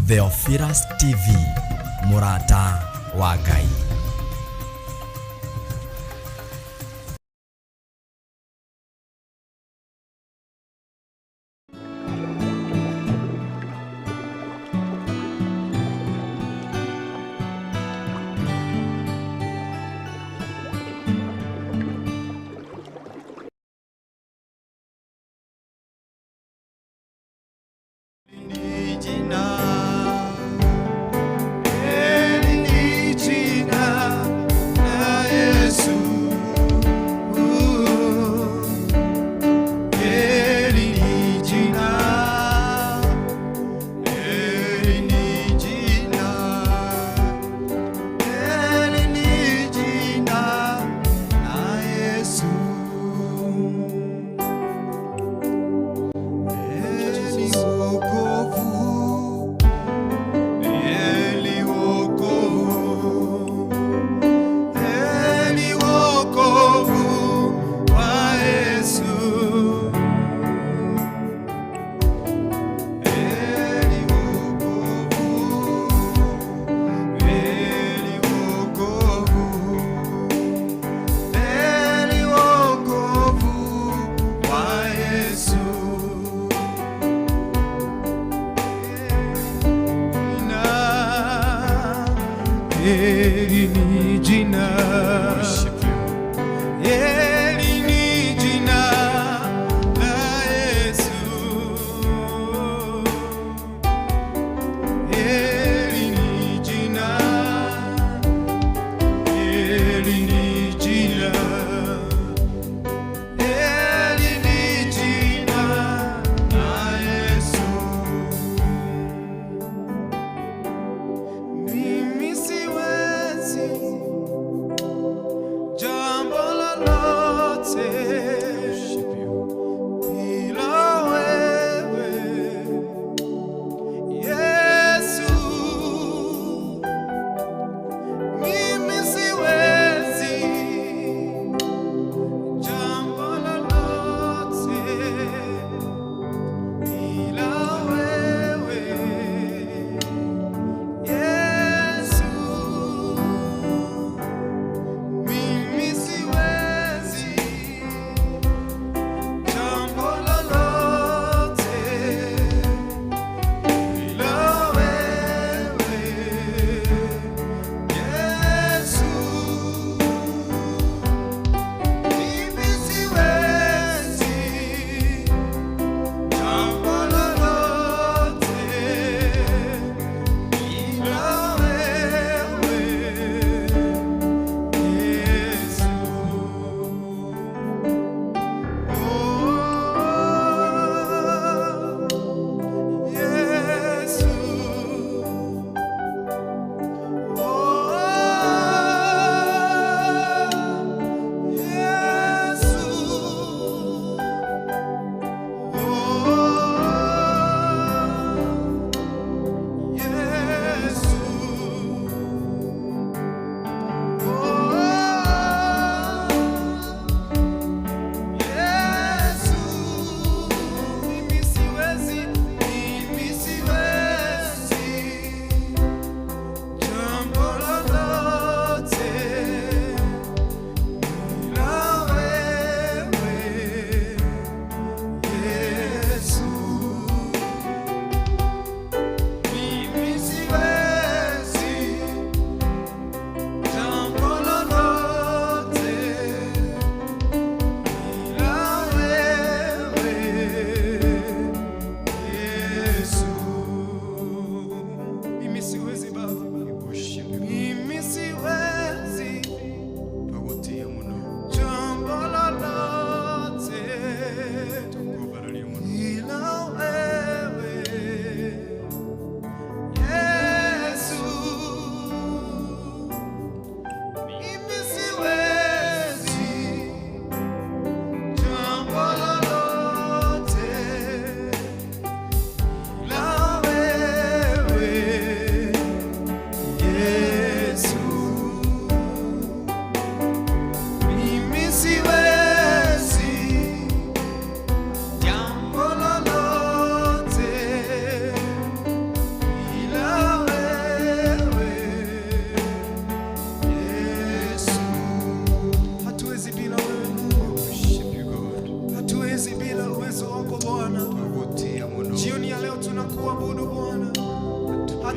Theophilus TV, mũrata wa Ngai. Jina, heri ni jina.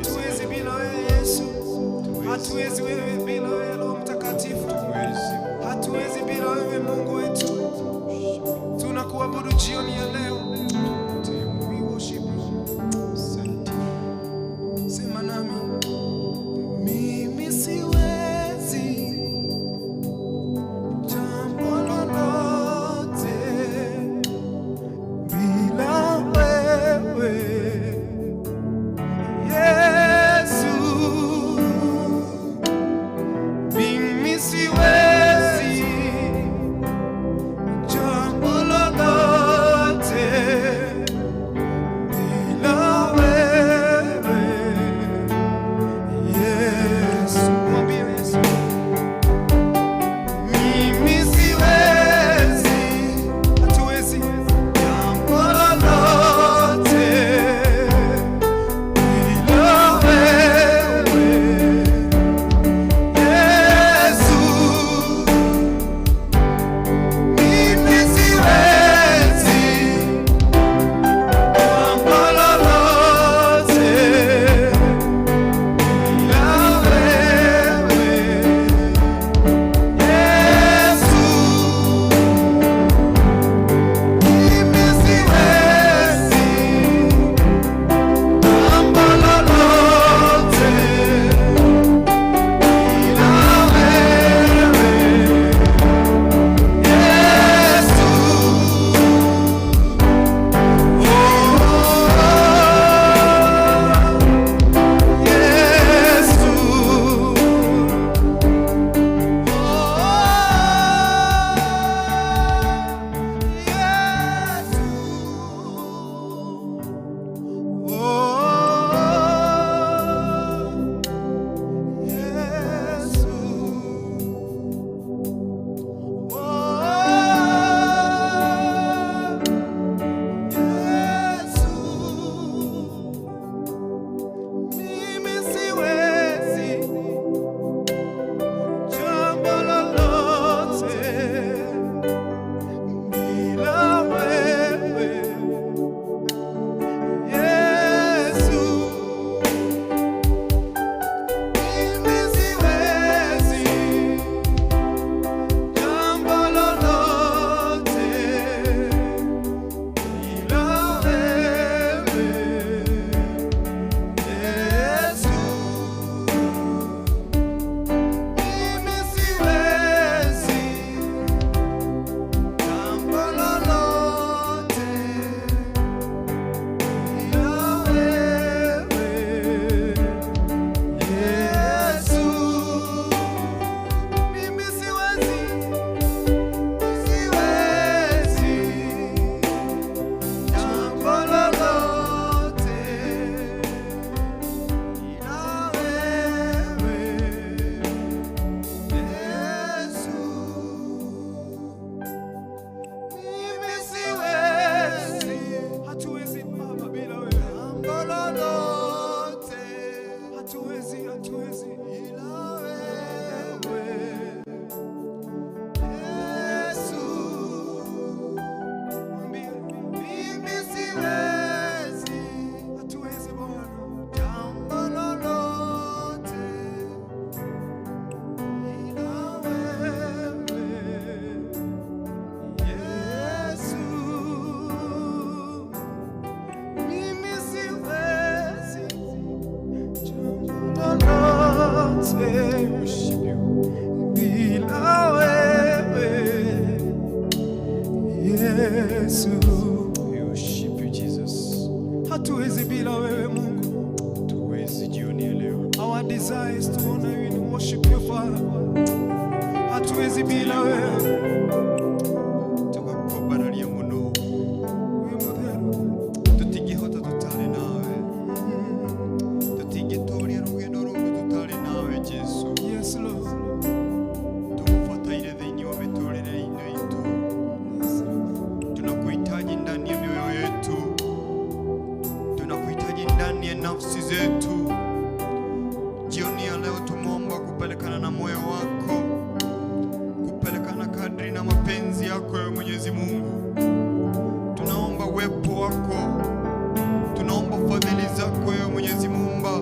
Hatuwezi bila wewe Yesu, hatuwezi wewe bila wewe Roho Mtakatifu, hatuwezi bila wewe Mungu wetu. Tunakuabudu jioni ya leo. We worship you. Sema nami, mimi siwezi jambo lolote bila wewe Yesu. Mimi siwezi jambo lolote bila wewe Yesu. Mwambie Yesu, mimi siwezi, hatuwezi jambo lolote bila wewe Yesu. Mimi siwezi jambo lolote bila wewe Yesu. Mimi siwezi jambo lolote bila wewe Yesu. Oh, Yesu. Oh, Yesu. Oh, Yesu. Oh, Yesu. Mimi siwezi jambo lolote bila wewe Yesu. Mimi siwezi jambo lolote bila wewe Yesu. Mimi siwezi jambo lolote bila wewe Yesu. Mimi siwezi, siwezi jambo lolote bila wewe Yesu. Mimi siwezi, hatuwezi Baba bila wewe. Jambo lolote, hatuwezi, hatuwezi bila wewe Yesu. Mwambie, mimi siwezi, hatuwezi Bwana, jambo lolote bila wewe Yesu. Mimi siwezi jambo lolote bila wewe Yesu. We worship you, Jesus. Hatuwezi bila wewe Mungu. Tuwezi jioni ya leo. Our desire is to honor you and worship you, Father. Hatuwezi bila wewe. Tugakwambararia muno. Wĩ mũtheru. Tutingĩhota tũtarĩ nawe. Tũtingĩtoria rũgendo rũrũ tũtarĩ nawe Jesu. Yes, Lord. Tukubataire thĩinĩ wa mĩtũrĩre-inĩ itũ. Yes, Lord. Tunakuhitaji ndani ya mioyo yetu, tunakuhitaji ndani ya nafsi zetu. Jioni ya leo tumeomba kupelekana na moyo wako, kupelekana kadri na mapenzi yako ya Mwenyezi Mungu. Tunaomba uwepo wako, tunaomba fadhili zako ewe Mwenyezi Muumba.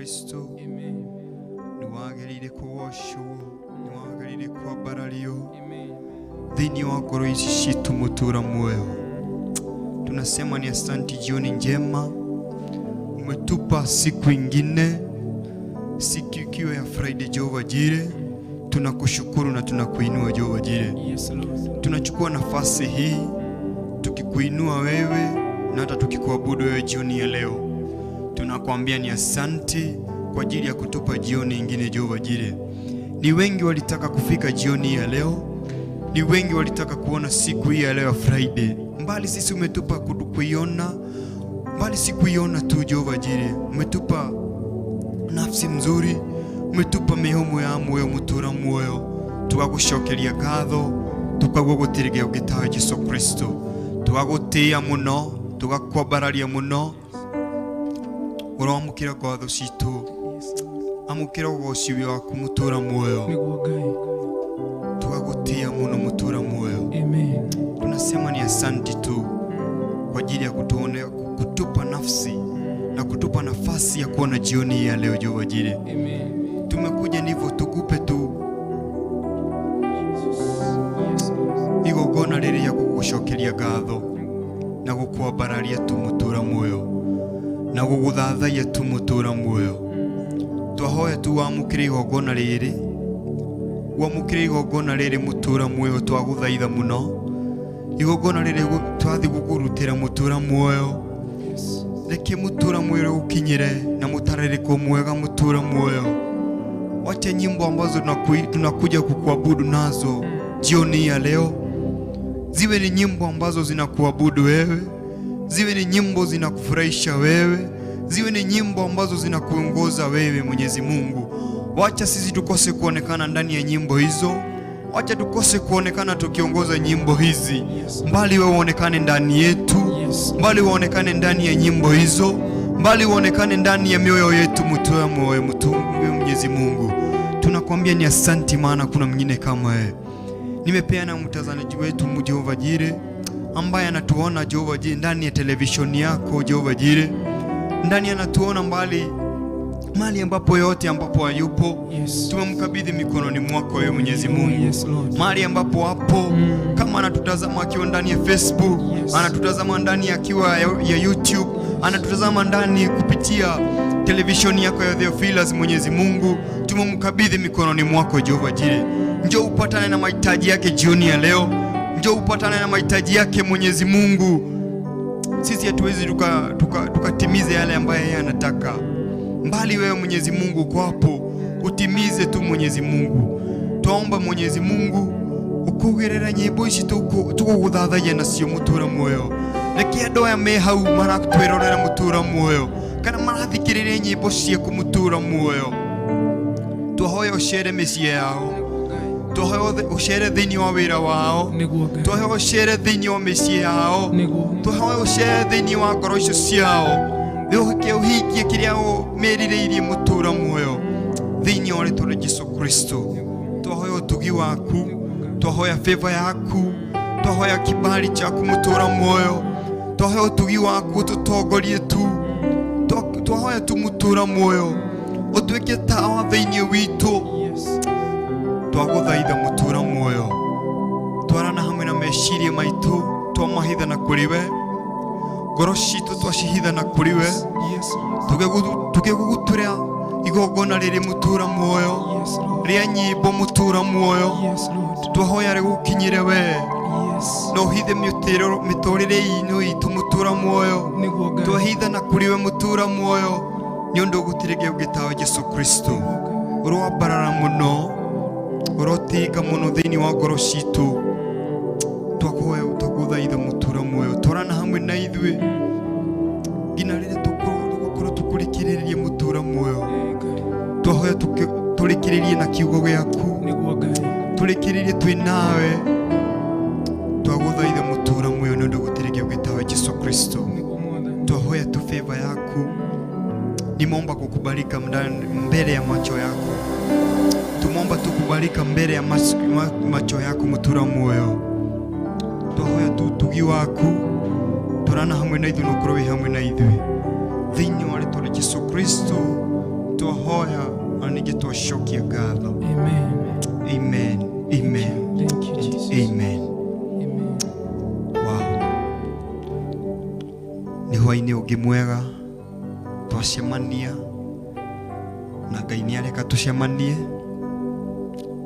Kristo. Amen. Nĩ wagĩrĩire kũgocwo, nĩ wagĩrĩire kwambarario Amen. thĩinĩ wa ngoro ici citũ mũtũra muoyo. Tunasema ni asanti, jioni njema umetupa siku ingine, siku ikiwa ya Friday. Jehova Jire, tunakushukuru na tunakuinua Jehova Jire. Yes, Lord. Tunachukua nafasi hii tukikuinua wewe na hata tukikuabudu wewe jioni ya leo. Tunakuambia ni asante kwa ajili ya kutupa jioni ingine Jehova Jire. Ni wengi walitaka kufika jioni ya leo, ni wengi walitaka kuona siku hii ya leo ya Friday. Mbali sisi umetupa kuiona, mbali si kuiona tu Jehova Jire, umetupa nafsi mzuri, umetupa mihomo ya muoyo mutura muoyo, tugagucokeria ngatho, tukagwo gutirigia ungitawe Jesu Kristo, tugagutia muno, tugakwambararia muno, uramukira ngatho citu, amukira ugoci waku mutura muoyo, Nĩguo Ngai. tugagutia muno mutura muoyo. Amen. Tunasema ni asanti tu kwa ajili ya kutuone, kutupa nafsi na kutupa nafasi ya kuona jioni hii ya leo Jehova Jire. Amen. Tumekuja nivo tukupe tu Yes, Lord. igongona rĩrĩ rĩa gũgũcokeria ngatho na gũkwambararia tu mũtũra muoyo na gũgũthathaiya tu mũtũra muoyo. Twahoya tu wamũkĩre igongona rĩrĩ, wamũkĩre igongona rĩrĩ mũtũra muoyo, twagũthaitha mũno igongona rĩrĩ twathiĩ gũkũrutĩra mũtũra muoyo. Yes. Reke mũtũra muoyo ũkinyĩre na mũtararĩko mwega mũtũra muoyo. Wacha nyimbo ambazo tunakuja kukuabudu nazo jioni ya leo ziwe ni nyimbo ambazo zinakuabudu wewe, ziwe ni nyimbo zinakufurahisha wewe, ziwe ni nyimbo ambazo zinakuongoza wewe Mwenyezi Mungu. Wacha sisi tukose kuonekana ndani ya nyimbo hizo, wacha tukose kuonekana tukiongoza nyimbo hizi, Yes. mbali wewe uonekane ndani yetu, Yes. mbali uonekane ndani ya nyimbo hizo, mbali uonekane ndani ya mioyo yetu, mtoa moyo mtu Mwenyezi Mungu. Tunakwambia ni asanti, maana kuna mwingine kama wewe. Nimepeana mtazamaji wetu Jehova Jire ambaye anatuona Jehova Jire ndani ya televisheni yako Jehova Jire, ndani anatuona mbali mahali ambapo yote ambapo hayupo. Yes. Tumemkabidhi mikononi mwako wewe Mwenyezi Mungu. Yes, Lord. Mahali ambapo hapo, kama anatutazama akiwa ndani ya Facebook, Yes. anatutazama ndani akiwa ya YouTube, anatutazama ndani kupitia televisheni yako ya Theophilus, Mwenyezi Mungu, tumemkabidhi mikononi mwako Jehova Jire. Njoo upatane na mahitaji yake jioni ya leo, njoo upatane na mahitaji yake Mwenyezi Mungu. Sisi hatuwezi tukatimize yale ambayo yeye anataka, mbali wewe Mwenyezi Mungu uko hapo, utimize tu Mwenyezi Mungu. Twaomba Mwenyezi Mungu ukugerera nyimbo ici tuguguthathaia nacio mutura muoyo. Reke andũ aya me hau maratwĩrorera mutura muoyo kana marathikĩrĩria nyimbo ciaku mutura muoyo, twahoya ũcere mĩciĩ yao, twahoya ũcere thĩinĩ wa wĩra wao, Nĩguo Ngai. twahoya ũcere thĩinĩ wa mĩciĩ yao, Nĩguo. twahoya ũcere thĩinĩ wa ngoro icio ciao, ũke ũhingie kĩrĩa merirĩirie mũtũra muoyo thĩinĩ wa rĩtwa rĩa Jesu Kristo. Twahoya ũtugi waku, twahoya favor yaku, twahoya kibali chaku mũtũra muoyo, twahoya ũtugi waku ũtũtongorie tu, twahoya tu mũtũra muoyo ũtuĩke tawa thĩinĩ witũ. Yes. Twagũthaitha mũtũra muoyo, twarana hamwe na meciria maitũ, twamahitha na kũrĩ we, ngoro citũ twacihitha na kũrĩ we, Yes, Lord. tũgĩgũgũtũra igongona rĩrĩ mũtũra muoyo Yes, Lord. rĩa nyimbo mũtũra muoyo. Yes, Lord. Twahoya rĩgũkinyĩre we Yes. na ũhithe mĩtũrĩre ino itũ mũtũra muoyo. Nĩguo Ngai. Twahitha na kũrĩ we mũtũra muoyo, nĩ ũndũ gũtirĩ kĩngĩ ũngĩtawe Jesu Kristo. Ũroambarara mũno, ũrotinga mũno thĩinĩ wa ngoro citũ. Twakuhoya twagũthaitha mũtũra muoyo, twarana hamwe na ithuĩ nginya rĩrĩa tũgũkorwo tũkũrĩkĩrĩrie mũtũra muoyo. Ngai. Twahoya tũrĩkĩrĩrie na kiugo gĩaku, Nĩguo Ngai. tũrĩkĩrĩrie twĩ nawe. Twagũthaitha mũtũra muoyo, nĩ ũndũ gũtirĩ kĩngĩ ũngĩtawe Jesu Kristo. Nĩguo Mwathani. Twahoya tu favor yaku, nimeomba kukubalika mbele ya macho yako, tumeomba tu kubalika mbele ya macho yako mutura muoyo. Twahoya tu utugi waku, twarana hamwe na ithuĩ na ũkorwo wĩ hamwe na ithuĩ thĩinĩ wa rĩtwa rĩa Jesu Kristo. Twahoya na ningĩ twacokia ngatho. Amen. Amen, amen. Thank you, Jesus. Amen. Amen. Wow. Nĩ hwainĩ ũngĩ mwega twacemania na Ngai nĩ areka tũcemanie,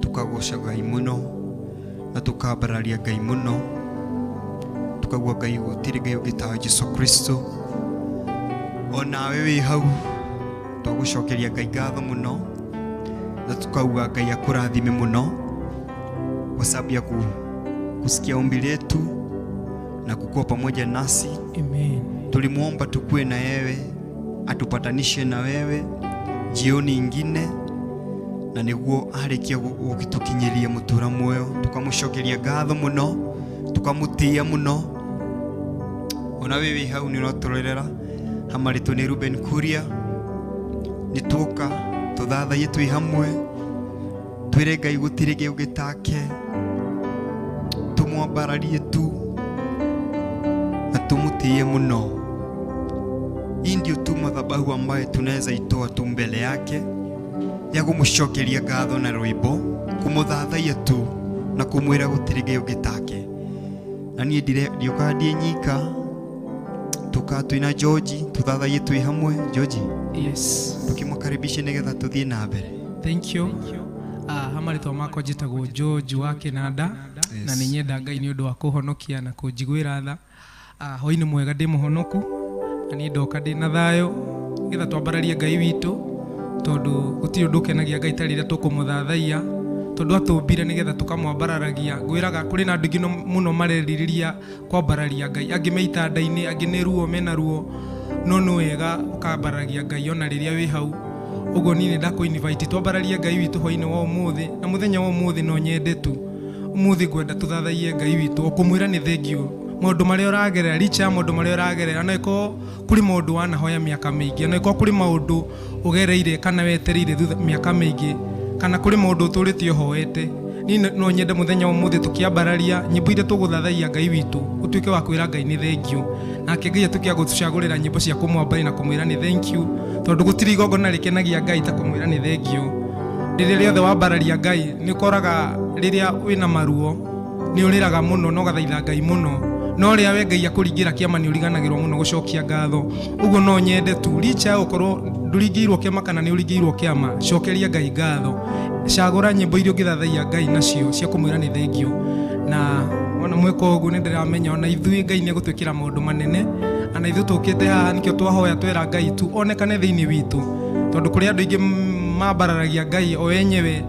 tukagoca Ngai mũno na tukambararia Ngai mũno, tukaigua Ngai gũtirĩ Ngai ũngĩ ta Jesu Kristo. Onawe wĩ hau twagũcokeria Ngai ngatho mũno na tukauga Ngai akũrathime mũno kwa sababu ya kusikia ombi letu na kukua pamoja nasi. Amen. Tulimuomba tukue na yewe, atupatanishe na wewe jioni ingine, na niguo arikia gũgĩtũkinyĩria mũtũra muoyo. Tukamũcokeria ngatho mũno, tukamũtĩĩa mũno. Ona we wĩ hau nĩ ũratũrorera, hamarĩtũ nĩ Ruben Kuria. Nĩ tuoka tũthathaiye twĩ hamwe, twĩre Ngai gũtirĩ Ngai ũngĩ take, tũmwambararie tu na tumutiie muno. Hii ndio tu madhabahu ambayo tunaweza itoa tu mbele yake ya kumucokeria ngatho na rwimbo, kumuthathaia tu na kumwira gũtirĩ Ngai ũngĩ take. Na niĩ ndiũkaga ndiĩ nyika, tukaa twĩna George, tuthathaie twĩ hamwe. George, Yes. tukimũkaribishe nĩgetha tũthiĩ na mbere. Thank you. Hamarĩtwa makwa njĩtagwo George wa Kĩnanda. Yes. Na nĩ nyenda Ngai nĩ ũndũ wa kũhonokia na kũnjiguĩra tha. Hwainĩ mwega, ndĩ mũhonoku na niĩ ndoka ndĩ na thayũ nĩgetha twambararie Ngai witũ, tondũ gũtirĩ ũndũ ũkenagia Ngai ta rĩrĩa tũkũmũthathaiya, tondũ atũmbire nĩgetha tũkamwambararagia. Ngwĩraga kũrĩ na andũ aingĩ mũno marerirĩria kwambararia Ngai, angĩ me itanda-inĩ, angĩ nĩ ruo mena ruo, no nĩ wega ũkambararia Ngai ona rĩrĩa wĩ hau. Ũguo niĩ nĩ ndakũ invite twambararie Ngai witũ hwainĩ wa ũmũthĩ, na mũthenya wa ũmũthĩ no nyende tu ũmũthĩ ngwenda tũthathaiye Ngai witũ, o kũmwĩra nĩ thengiũ maũndũ marĩa ũragerera, licha ya maũndũ marĩa ũragerera. No ĩkorwo kũrĩ maũndũ wanahoya mĩaka mĩingĩ, no ĩkorwo kũrĩ maũndũ ũgereire kana wetereire thutha mĩaka mĩingĩ, kana kũrĩ maũndũ ũtũrĩte ũhoete. Niĩ no nyende mũthenya wa ũmũthĩ tũkĩambararia nyĩmbo iria tũgũthathaiya Ngai witũ, ũtuĩke wa kwĩra Ngai nĩ thengiũ, nake Ngai atuĩke wa gũtũcagũrĩra nyĩmbo cia kũmwambaria na kũmwĩra nĩ thengiũ, tondũ gũtirĩ igongona rĩkenagia Ngai ta kũmwĩra nĩ thengiũ. Rĩrĩa rĩothe wambararia Ngai, nĩ ũkoraga rĩrĩa wĩna maruo nĩ ũrĩraga mũno na ũgathaitha Ngai mũno, no rĩrĩa we Ngai akũringĩra kĩama nĩ ũriganagĩrwo mũno gũcokia ngatho. Ũguo no nyende tu licha ya gũkorwo ndũringĩirwo kĩama kana nĩ ũringĩirwo kĩama, cokeria Ngai ngatho, cagũra nyĩmbo iria ũngĩthathaiya Ngai nacio cia kũmwĩra nĩ thengiũ. Na ona mwĩka ũguo nĩ ndĩramenya ona ithuĩ Ngai nĩ egũtwĩkĩra maũndũ manene, na ithuĩ tũkĩte haha nĩkĩo twahoya twera Ngai tu onekane thĩinĩ witũ, tondũ kũrĩ andũ aingĩ mambararagia Ngai o enyewe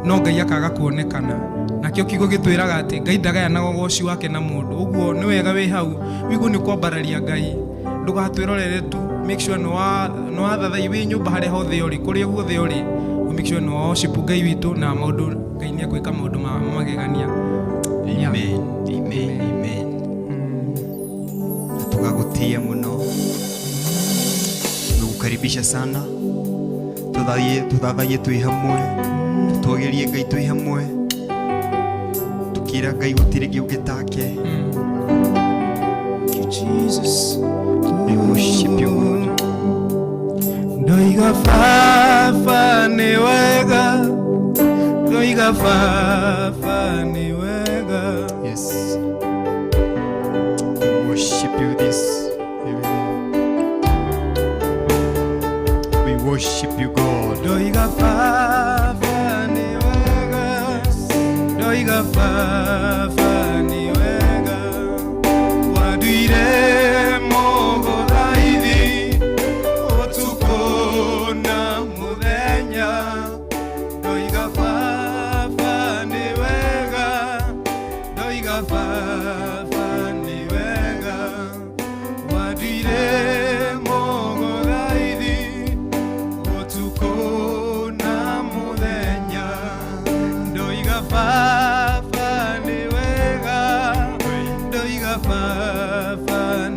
no Ngai akaga kuonekana. Nakĩo kiugo gĩtwĩraga atĩ Ngai ndagayanaga ũgoci wake na mũndũ. Ũguo nĩ wega wĩ hau wĩguo nĩ kwambararia Ngai, ndũgatwĩrorere tu, make sure nĩ wathathai wĩ nyũmba harĩa hothe ũrĩ, kũrĩa guothe ũrĩ, make sure nĩ wa worship Ngai witũ, na maũndũ Ngai nĩ egwĩka maũndũ ma magegania. Yeah. Amen, amen, amen. Tukagũtĩĩa mũno, tumekukaribisha sana, tuthathaie twĩ hamwe, tutwagerie Ngai twĩ hamwe, tukĩra Ngai gũtirĩ Ngai ũngĩ take. Thank you, Jesus. We worship you, God. Ndoiga Baba nĩ wega, ndoiga Baba nĩ wega. Yes. We worship you this evening. We worship you, God. Ndoiga Baba nĩ wega, ndoiga Baba nĩ wega. Wanduire mũgũthaithi ũtukũ na mũthenya. Ndoiga Baba nĩ wega, ndoiga Baba nĩ wega. Wanduire mũgũthaithi ũtukũ na mũthenya. Ndoiga Baba nĩ wega, ndoiga Baba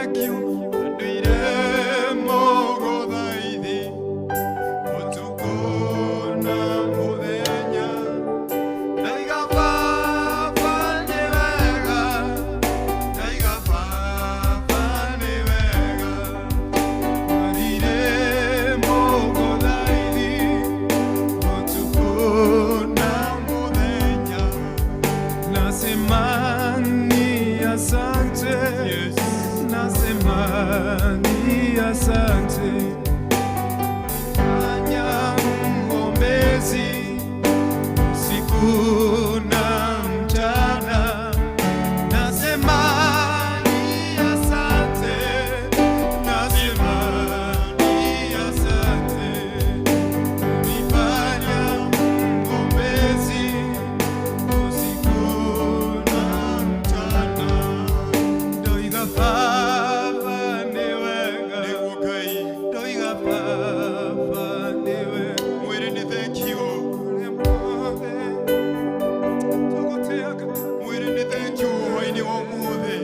thank you. Nduire mũgũthaithi ũtukũ na mũthenya. Ndaiga Baba nĩ wega, ndaiga Baba nĩ wega. Nduire mũgũthaithi ũtukũ Na mũthenya. Nasema ni asante. Yes. Nasema ni asante. Fanya mwombezi siku na mchana. Nasema ni asante. Nasema ni asante. Nifanya mwombezi usiku na mchana. Ndoiga Baba nĩ wega. Nĩguo Ngai. Ndoiga Baba nĩ wega. Mwĩre nĩ thank you. Ũrĩa mothe tũgũtĩaga. Mwĩre nĩ thank you hwaĩ-inĩ wa ũmũthĩ.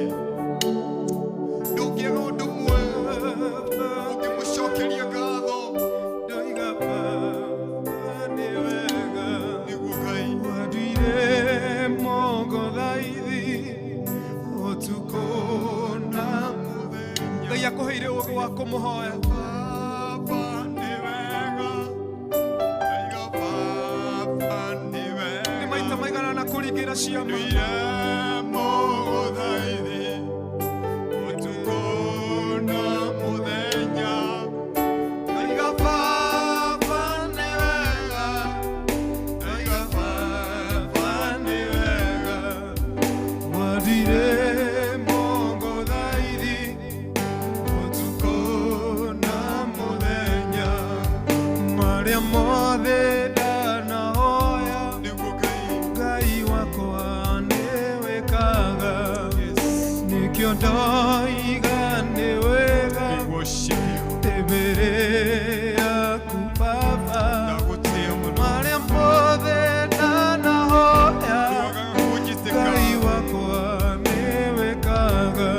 Ndũngĩaga ũndũ ũmwe ũngĩmũcokeria ngatho. Ndoiga Baba nĩ wega. Nĩguo Ngai. Wanduire mũgũthaithi ũtukũ na Mũthenya. Ngai akũheire ũũgĩ wa kũmũhoya. Baba nĩ wega. Ndaiga Baba nĩ wega. Nĩ maita maigana na kũringĩra ciama. Nduire mũgũthaithi ũtukũ na mũthenya. Ndaiga Baba nĩ wega. Ndaiga Baba nĩ wega. Wanduire mũgũthaithi ũtukũ na mũthenya. Marĩa mothe ndanahoya Nĩguo Ngai. Ngai wakwa nĩwĩkaga. Yes. Nĩkĩo ndoiga nĩ wega. We worship you. Ndĩ mbere yaku Baba. Ndagũtĩĩa mũno. Marĩa mothe ndanahoya Ndwagaga kũnjĩtĩka. Ngai wakwa nĩwĩkaga.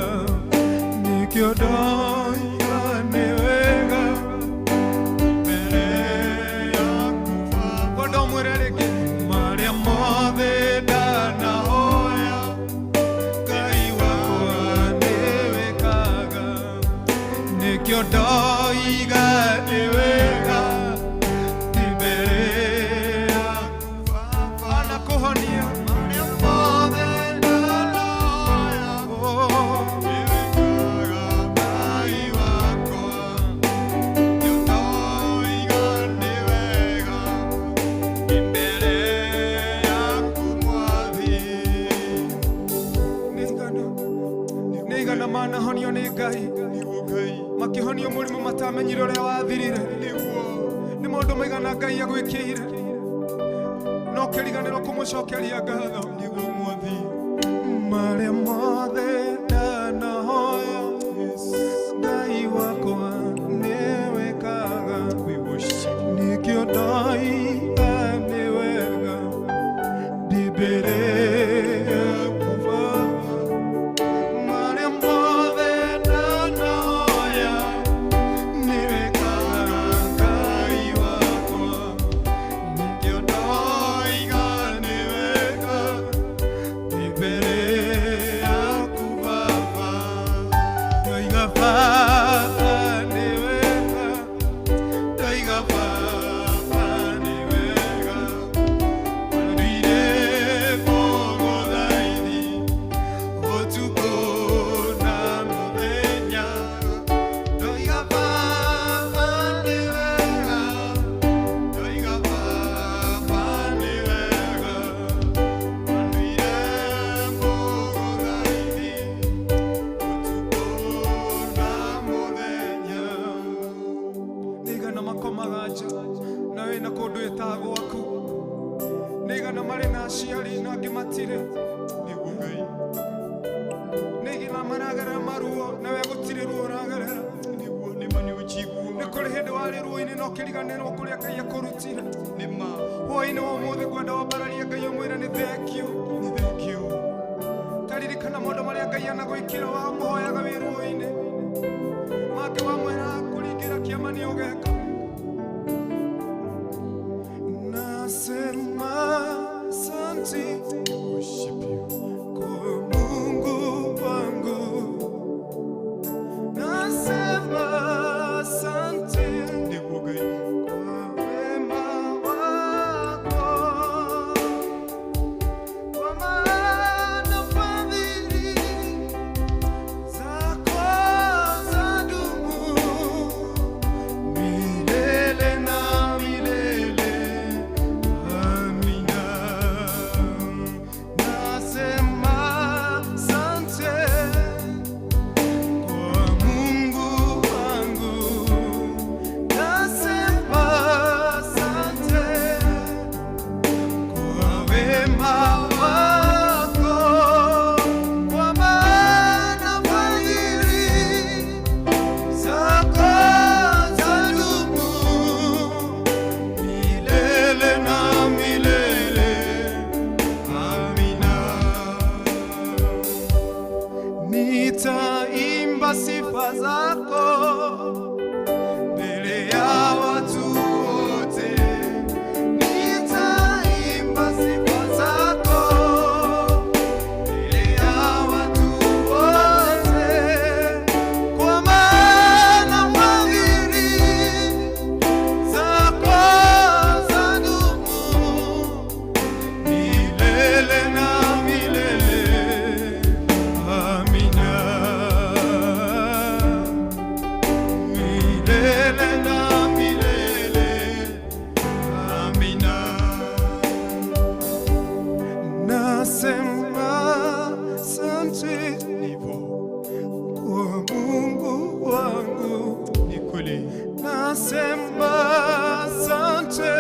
Nĩkĩo ndoiga nĩ wega. Mbere yaku Baba. Kwenda ũmwĩre rĩngĩ. Marĩa mothe ndanahoya Ngai wakwa nĩwĩkaga. Nĩkĩo ndoiga nĩ wega. Ndĩ mbere yaku Baba. Anakũhonia. Marĩa mothe ndanahoya. Oh. Nĩwĩkaga Ngai wakwa. Nĩũndoiga nĩ wega. Ndĩ mbere yaku Mwathi. Nĩ igana manahonio nĩ Ngai. Nĩguo Ngai. Makĩhonio mũrimũ matamenyire ũrĩa wathirire. Nĩguo. Nĩ maũndũ maigana Ngai agwĩkĩire no kĩriganĩrwo kũmũcokeria ngatho. Nĩguo Mwathi. Marĩa mothe ndanahoya Yes. Ngai wakwa nĩwĩkaga. We worship you. Nĩkĩo ndoiga nĩ wega. Ndĩ mbere yaku Baba. Marĩa mothe ndanahoya nĩwĩkaga Ngai wakwa. Nĩkĩo ndoiga nĩ wega. Ndĩ mbere yaku Baba. Ndoiga Baba nĩ wega. Ndoiga Baba nĩ wega. Wanduire mũgũthaithi ũtukũ na mũthenya. Ndoiga Baba nĩ wega. Ndoiga Baba nĩ wega. Wanduire mũgũthaithi ũtukũ na mũthenya. Nĩ igana makomaga nja na wĩna kũndũ ĩta gwaku. Nĩ igana marĩ na aciari na angĩ matirĩ. Nĩguo Ngai. Nĩ igana maragerera maruo na we gũtirĩ ruo ũragerera. Nĩguo nĩma nĩ ũnjiguaga. Nĩ kũrĩ hĩndĩ warĩ ruo-inĩ na ũkĩriganĩrwo kũrĩa Ngai akũrutire. Nĩma. Hwaĩ-inĩ wa ũmũthĩ ngwenda wambararie Ngai ũmwĩre nĩ thank you. Nĩ thank you. Taririkana maũndũ marĩa Ngai anagwĩkĩra wamũhoyaga wĩ ruo-inĩ. sifa zako mbele ya watu wote, nitaimba sifa zako mbele ya watu wote, kwa maana fadhili zako zadumu milele na milele. Amina. Milele na milele. Amina. Nasema asante Ndivyo, kwa Mungu wangu, ni kweli, nasema asante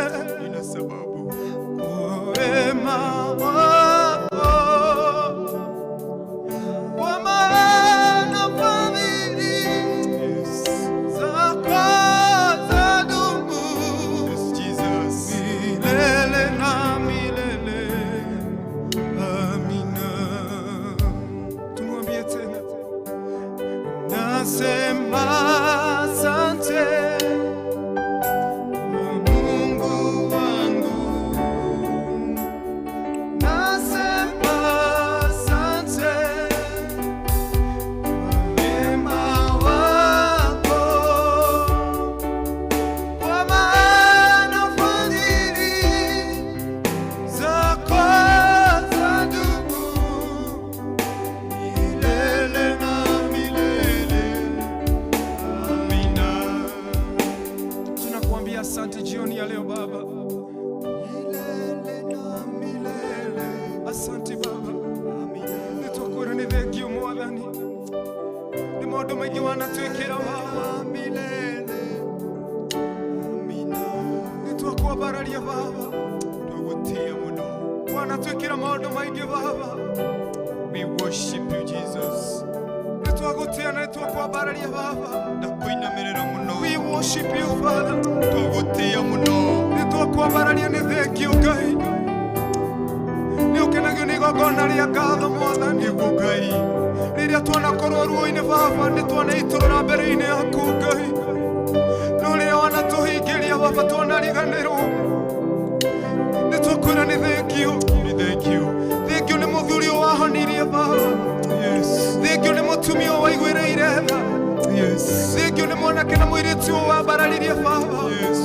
nina sababu. kwa wema wako, kwa maana fadhili Yes, zako zadumu yes, Jesus. milele na milele. Amina. Tumwambie tena, nasema asante kwa Mungu wangu, nasema asante kwa wema wako, kwa maana fadhili zako zadumu Milele na milele. Amina. Tunakuambia asante jioni ya leo Baba, Milele na milele. asante Baba, Amina. nĩtwakwĩra nĩ thengio Mwathani nĩ maũndũ maingĩ wanatwĩkĩra Baba, Milele. Amina. nĩtwakwambararia Baba, Twagutia muno. wanatwĩkĩra maũndũ maingĩ Baba, We worship you, Jesus. nĩtwagũtĩa na nĩtwakwambararia Baba. Ndakuinamĩrĩra mũno. We worship you Father, Twagutia mũno. nĩtwakwambararia nĩ thengio Ngai, nĩ ũkenagio nĩ igongona rĩa ngatho Mwathani. Nĩguo Ngai. Rĩrĩa twanakorwo ruo-inĩ Baba, nĩ twanaitũrũra mbere-inĩ yaku Ngai, no rĩrĩa wanatũhingĩria Baba twanariganĩrwo, nĩ twakwĩra nĩ thengio. Nĩ thank you. Thengio nĩ mũthuri ũyũ wahonirie Baba, Yes. thengio nĩ mũtumia ũyũ waiguĩrĩire tha, Yes. thengio nĩ mwanake na mũirĩtu ũyũ wambararirie Baba, Yes.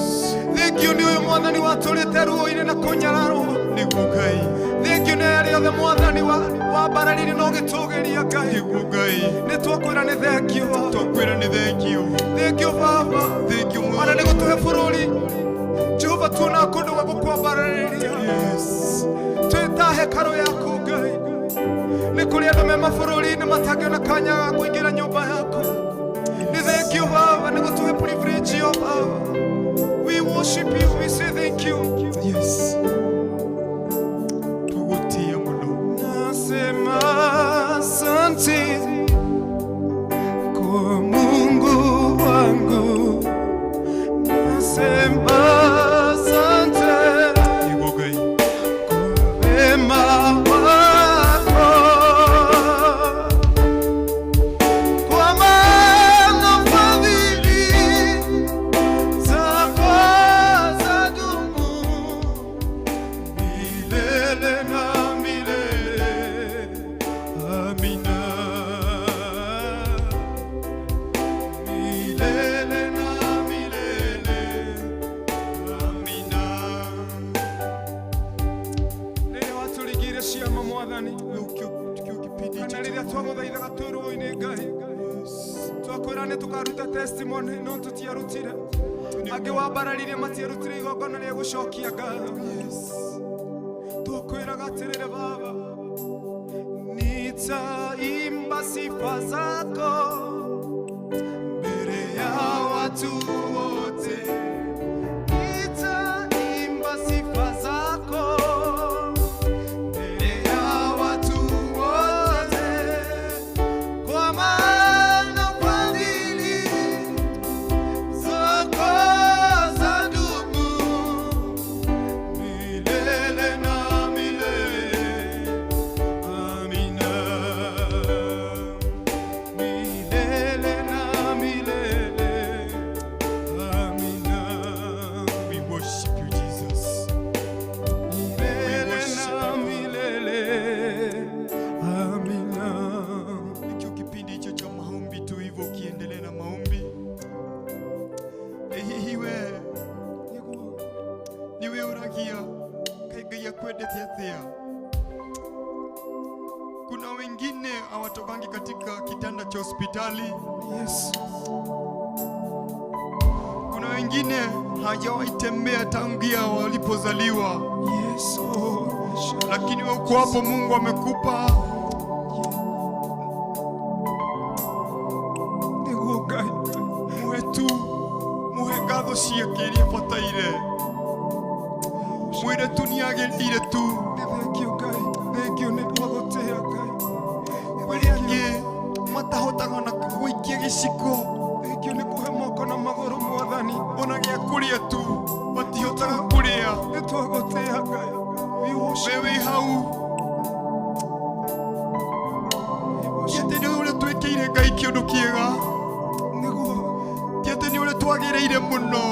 thengio nĩ ũyũ Mwathani watũrĩte ruo-inĩ na kũnyararwo, Nĩguo Ngai. thengio nĩ arĩa othe Mwathani wambararirie na ũgĩtũgĩria Ngai, Nĩguo Ngai. nĩ twakwĩra nĩ thengio Baba. Twakwĩra nĩ thank you. Thank you Baba. Thank you Ona Mwathani. nĩ gũtũhe bũrũri Jehova tuona kũndũ gwa gũkwambararĩria Yes. twĩ ta hekarũ yaku Ngai, nĩ kũrĩ andũ me mabũrũri-inĩ matangĩona kanya ga kũingĩra nyũmba yaku. Nĩ thank you Baba nĩ gũtũhe privilege ĩyo Baba. We worship you, we say thank you. Yes. Twagutia mũno. Nasema asante kwa Mungu wangu, nasema asante Nĩguo Ngai. kwa wema wako, kwa maana fadhili zako zadumu milele na milele. Amina. Milele na milele. Amina. Rĩrĩa watũringĩire ciama Mwathani, Rĩu kĩo kĩpindi kana rĩrĩa twagũthaithaga twĩ ruo-inĩ Ngai, twakwĩra nĩ tũkaruta testimony no tũtiarutire. Angĩ wambararirie matiarutire igongona rĩa gũcokia ngatho. Twakwĩraga atĩrĩrĩ Baba, nitaimba sifa zako mbele ya watu wote, nitaimba sifa zako mbele ya watu wote, kwa maana fadhili zako zadumu milele na milele. Amina. Milele Akwendete atia? Kuna wengine hawatokangi katika kitanda cha hospitali. Yes. Kuna wengine hawajawahi tembea tangia walipozaliwa. Yes. Oh, Lakini wewe uko hapo, Mungu amekupa. Nĩguo Ngai. Muhe tu, muhe ngatho ciake iria ibataire. Mwĩre tu nĩagĩrĩire tu. Nĩ thengio Ngai. Thengio nĩ twagũtĩĩa Ngai. Kũrĩ angĩ matahotaga ona gũikia gĩciko. Thengio nĩ kũhe moko na magũrũ Mwathani. Ona gĩa kũrĩa tu matihotaga kũrĩa. Nĩ twagũtĩĩa Ngai. We worship. We wĩ hau, ti atĩ nĩ ũrĩa twĩkĩire Ngai kĩũndũ kĩega, Nĩguo. ti atĩ nĩ ũrĩa twagĩrĩire mũno.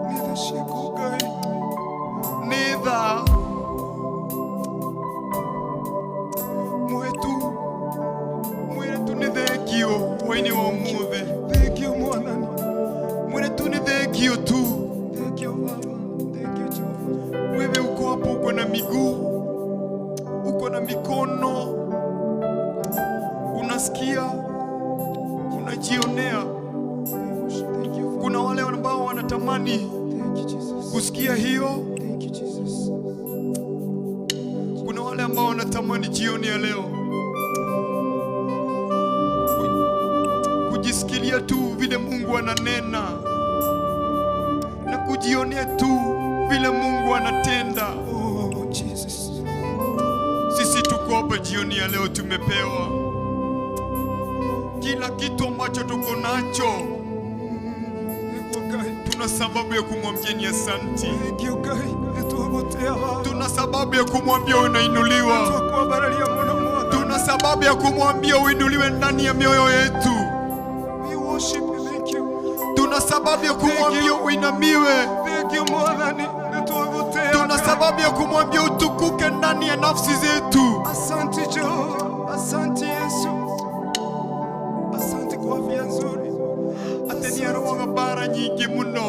Nĩ tha ciaku Ngai. Nĩ tha. Muhe tu, mwĩre tu nĩ thengio hwaĩ-inĩ wa ũmũthĩ. Thengio Mwathani. Mwĩre tu nĩ thengio tu. Thengio Baba. Thengio Jehova. Wewe uko hapo, uko na miguu, uko na mikono, unasikia, unajionea. We worship. Thank you. Kuna wale ambao wanatamani Thank you, Jesus. kusikia hiyo. Thank you, Jesus. Kuna wale ambao wanatamani jioni ya leo kujisikilia tu vile Mungu ananena na kujionea tu vile Mungu anatenda. Oh, Jesus. Sisi tuko hapa jioni ya leo, tumepewa kila kitu ambacho tuko nacho. Nĩguo Ngai. Tuna sababu ya kumwambia ni asanti. Thengio Ngai. Nĩ twagũtĩĩa Baba. Tuna sababu ya kumwambia unainuliwa. Twakwambararia mũno Mwathani. Tuna sababu ya kumwambia uinuliwe ndani ya mioyo yetu. We worship you. Thank you. Tuna sababu ya kumwambia uinamiwe. Thank you Mwathani. Nĩ twagũtĩĩa Tuna Ngai. sababu ya kumwambia utukuke ndani ya nafsi zetu. Asante Jehova. Asante Yesu. Asante kwa afya nzuri. Atĩ nĩ arũaga mbara nyingĩ mũno,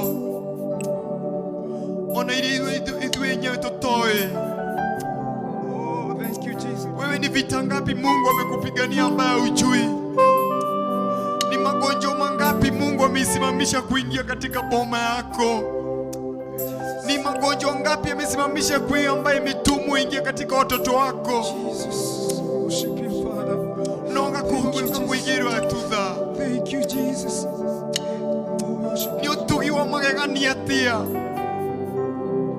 ona iria ithuĩ enyewe tũtoĩ. Oh, thank you Jesus. Wewe ni vita ngapi Mungu amekupigania ambayo hujui? Ni magonjwa mangapi Mungu ameisimamisha kuingia katika boma yako? Ni magonjwa ngapi amesimamisha kuingia ambayo imetumwa ingia katika watoto wako? Jesus. Worship you Father. Noga kuhumulika kuigirwa atutha. Thank you Jesus. Oh, worship Nĩ ũtugi wa magegania atia?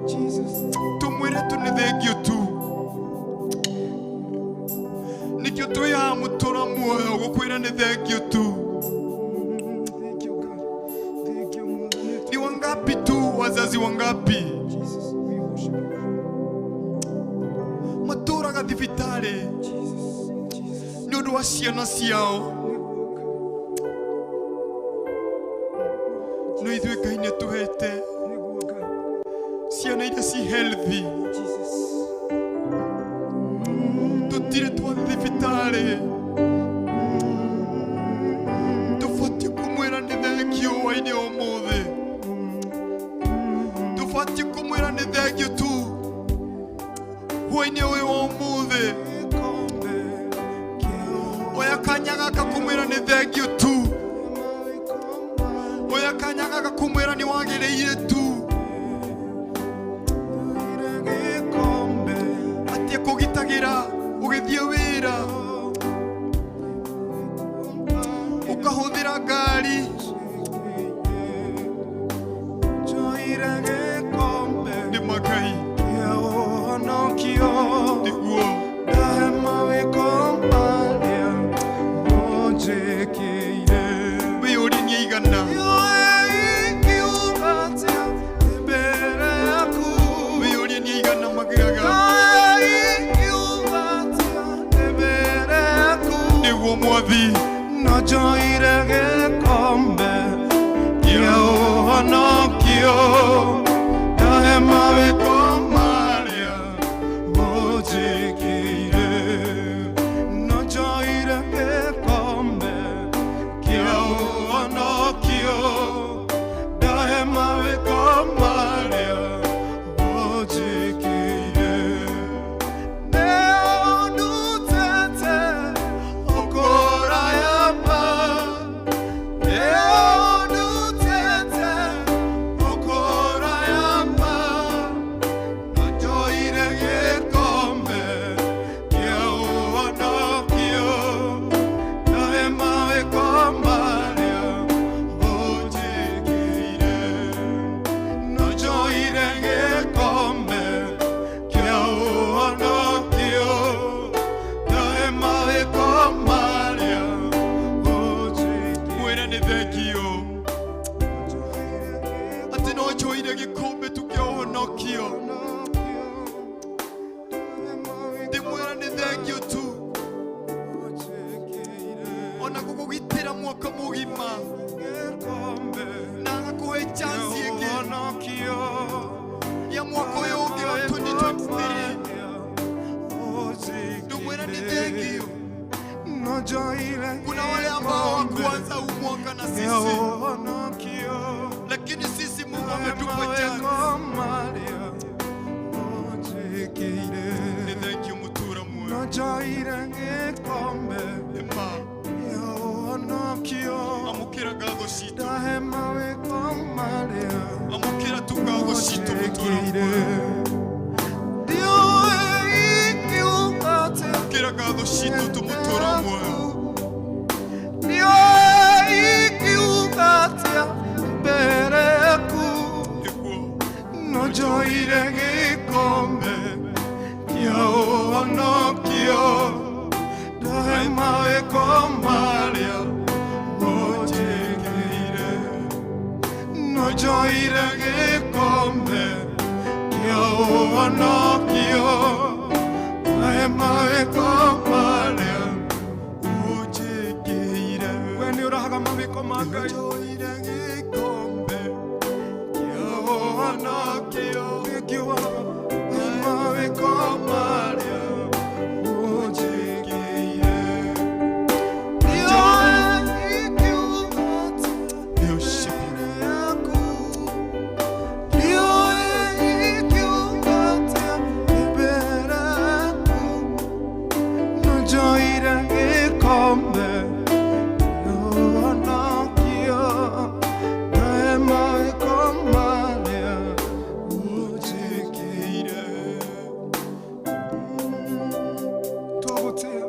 Jesus. Tumwĩre tu nĩ thengio tu. Nĩkĩo twĩ haha mũtũra muoyo gũkwĩra nĩ thengio tu. Thank you God. Thank you Mwathani. Ni wangapi tu, wazazi wangapi Jesus, we worship you. matũraga thibitarĩ Jesus. Jesus. nĩ ũndũ wa ciana ciao? Nĩguo Ngai. No ithuĩ Ngai nĩ atũhete Nĩguo Ngai. ciana iria ci healthy. Jesus. Tũtirĩ twathiĩ thibitarĩ. Tũbatiĩ kũmwĩra nĩ thengio hwaĩ-inĩ wa ũmũthĩ. Tũbatiĩ kũmwĩra nĩ thengio tu hwaĩ-inĩ ũyũ wa ũmũthĩ. Oya kanya gaka kũmwĩra nĩ thengio tu. Oya kanya gaka kũmwĩra nĩ wagĩrĩire tu. Atĩ kũgitagĩra ũgĩthiĩ wĩra, ũkahũthĩra ngari. Nĩ magai nĩguo. Wĩyũrie nĩ aigana. Wĩyũrie nĩ aigana magĩaga. Nĩguo Mwathi. Njoire gĩkombe kĩa ũhonokio, ndahe mawĩko marĩa ũnjĩkĩire. Njoire gĩkombe kĩa ũhonokio, ndahe mawĩko marĩa ũnjĩkĩire. Thengio atĩ no njoire gĩkombe tu kĩa ũhonokio. Ndĩmwĩra nĩ thengio tu ona gũkũgitĩra mwaka mũgima na agakũhe chance ĩngĩ ya mwaka ũyũ ũngĩ wa 2023. Ndĩmwĩra nĩ thengio. Kuna wale ambao hawakuanza huu mwaka na sisi, lakini sisi Mungu ametupa chance. Ni thank you mutura muoyo. Ema amukira ngatho citũ, amukira tu ngatho citũ mutura muoyo, amukira ngatho citũ tu mutura muoyo. Nĩguo Njoire gĩkombe kĩa ũhonokio, ndahe mawĩko marĩa ũnjĩkĩire. Njoire gĩkombe kĩa ũhonokio, ndahe mawĩko marĩa ũnjĩkĩire. We nĩ ũrahaga mawĩko ma Ngai. Njoire gĩkombe kĩa ũhonokio, Thank you, Baba. mawĩko marĩa ũnjĩkĩire. Worship you. Tũgũtĩa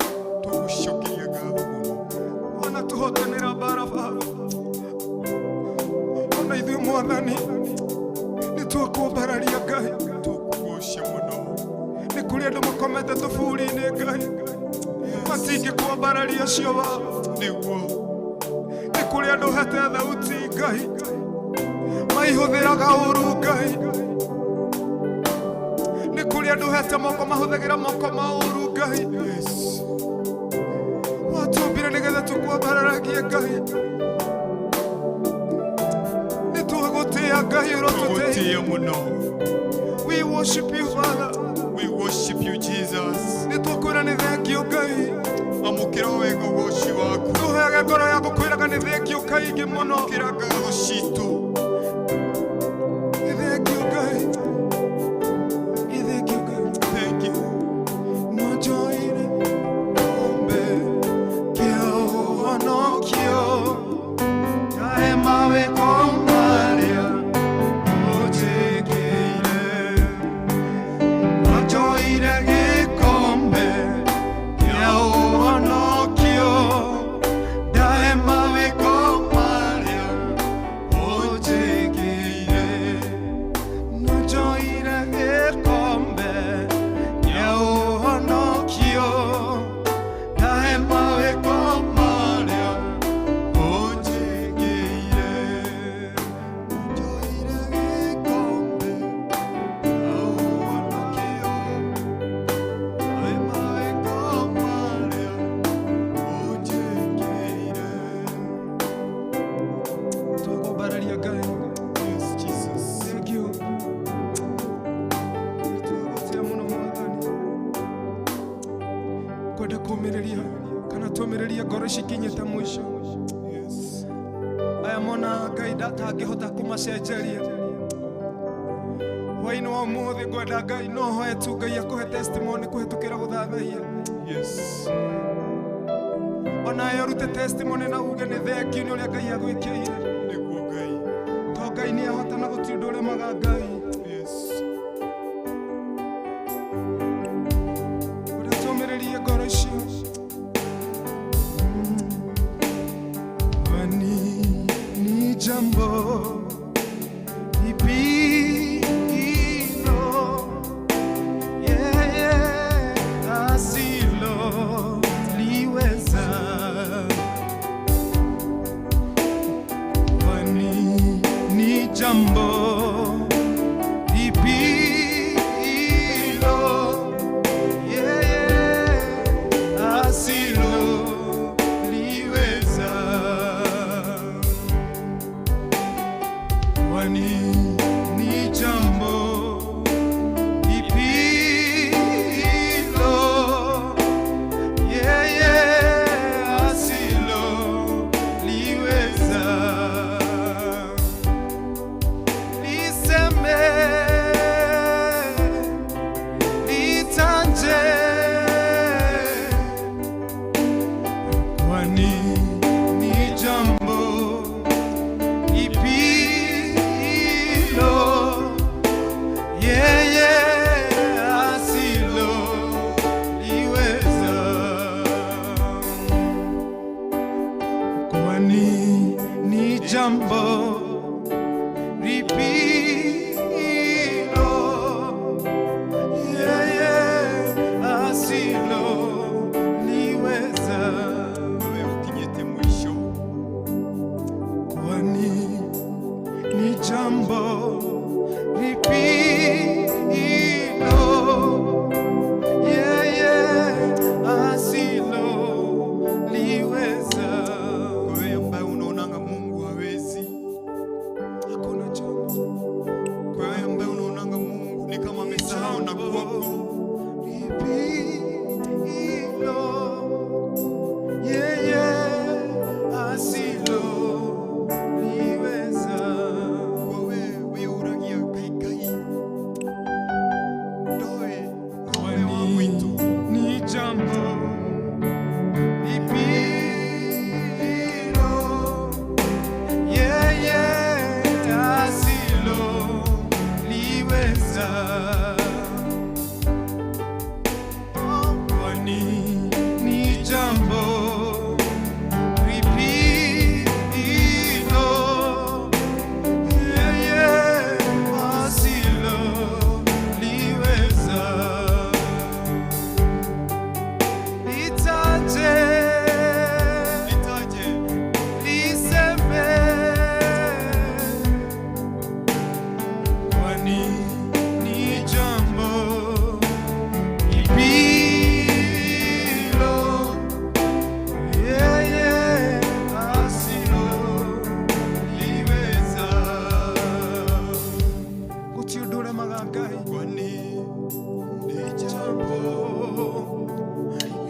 Tũgũcokeria ngatho mũno. ona tũhotanĩra mbara Baba, ona ithuĩ Mwathani nĩ twakwambararia Ngai. Tũkũgoca mũno. Nĩ kũrĩ andũ makomete tũburi-inĩ Ngai, matingĩkwambararia acio Baba. Nĩguo Nĩ kũrĩ andũ hete thauti Ngai, maihũthĩraga ũru Ngai. Nĩ kũrĩ andũ hete moko mahũthagĩra moko ma ũru Ngai. Yes. Watũmbire nĩgetha tũkwambararagie Ngai. Nĩ twagũtĩa Ngai, ũrotũtĩithia. Tũgũtĩĩa mũno. We worship you, Father. We worship you, Jesus. Nĩ twakwĩra nĩ thengio Ngai. Amũkĩra wega ũgoci waku. Tũheage ngoro ya gũkwĩraga nĩ thengio kaingĩ mũno. Amũkĩra ngatho citũ. Nĩ thengio Ngai. Nĩ thengio Ngai. Thank you. Njoire gĩkombe kĩa ũhonokio, ndahe mawĩko marĩa ũnjĩkĩire. Njoire gĩkombe kĩa ũhonokio, ndahe mawĩko marĩa ũnjĩkĩire. Njoire gĩkombe kĩa ũhonokio, ndahe mawĩko marĩa ũnjĩkĩire. Njoire gĩkombe kĩa ũhonokio, ndahe mawĩko marĩa ũnjĩkĩire. Twakwambararia Ngai. Yes, Jesus. Thank you. Nĩ twagũtĩa mũno Mwathani. Kwenda kũmĩrĩria kana tũmĩrĩrie ngoro ici ikinyĩte mũico. Yes. Aya mona Ngai ndatangĩhota kũmacenjeria. Hwaĩ-inĩ wa ũmũthĩ ngwenda Ngai no hoe tu Ngai akũhe testimony kũhetũkĩra gũthathaiya. Yes. Onawe ũrute testimony na uge nĩ thengio nĩ ũrĩa Ngai agwĩkĩire. Nĩguo Ngai. To Ngai nĩ ahota na gũtirĩ ũndũ ũremaga Ngai. Yes. Ũrĩa tũmĩrĩrie ngoro icio. Kwani ni jambo lipi hilo yeye asiloliweza? jambo lipi hilo yeye asiloliweza? Kwani ni jambo lipi hilo yeye asiloliweza? Niseme, nitanje, kwani ni jambo lipi hilo yeye asiloliweza? Kwani ni jambo lipi hilo yeye asiloliweza? Wewe ukinyete mwisho. Kwani ni jambo lipi hilo yeye asiloliweza? Wewe ambaye unaonanga Mungu hawezi, Hakuna jambo kwa wewe ambaye unaonanga Mungu ni kama amesahau na kwako, lipi hilo yeye asiloliweza? kwa wewe uragia kaikai ndoe ngome wa mwitu. Ni jambo lipi hilo yeye asiloliweza? Kwani ni jambo lipi hilo yeye asiloliweza? Nitaje, Nitaje, niseme, kwani ni jambo lipi hilo yeye asiloliweza? Gũtirĩ ũndũ ũremaga Ngai. Kwani ni jambo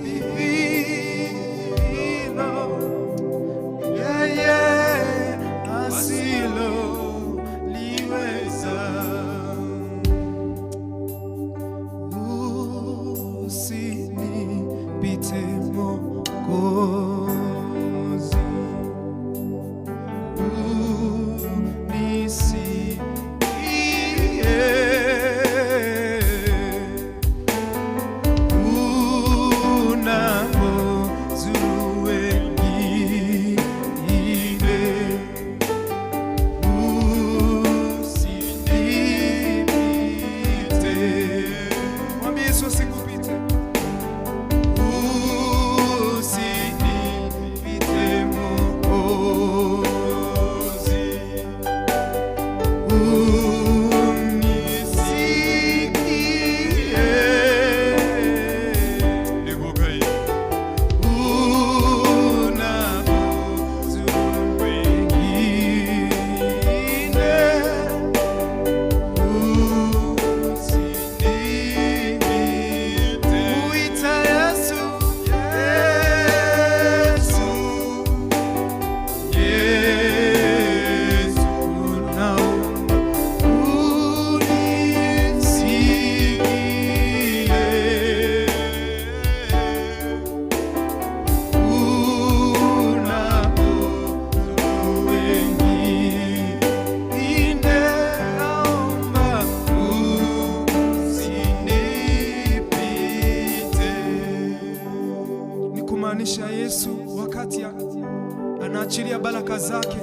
Lipi hilo yeye asiloliweza? Usinipite Mwokozi, unisikie unapozuru wengine, usinipite. Mwambie Yesu asikupite. Usinipite Mwokozi, unisikie niko kai unapozuru wengine, usinipite. Uita Yesu, Yesu, Yesu, naomba unisikie. Ni kumaanisha Yesu wakati anaachilia baraka zake,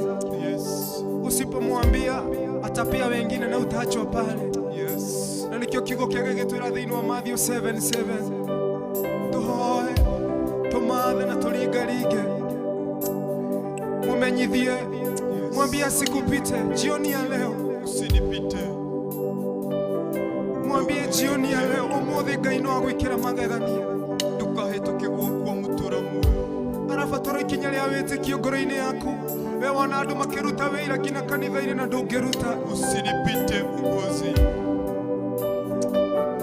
Yes, usipomwambia atapia wengine na utaachwa pale. yes. Na nikio kiugo kĩake gĩtwĩra thĩinĩ wa Matthew 7:7 tũhoe tũmathe na tũringaringe, mũmenyithie. Mwambie asikupite jioni ya leo. Usinipite. Mwambie jioni ya leo umuthi Ngai no agwikira magegania. Ndukahĩtũke gũkua mũtũra muoyo. Arabatara ikinya rĩa wĩtĩkio ngoro-inĩ yaku. We wona andũ makĩruta wĩra nginya kanitha-inĩ na ndũngĩruta. Usinipite Mwokozi.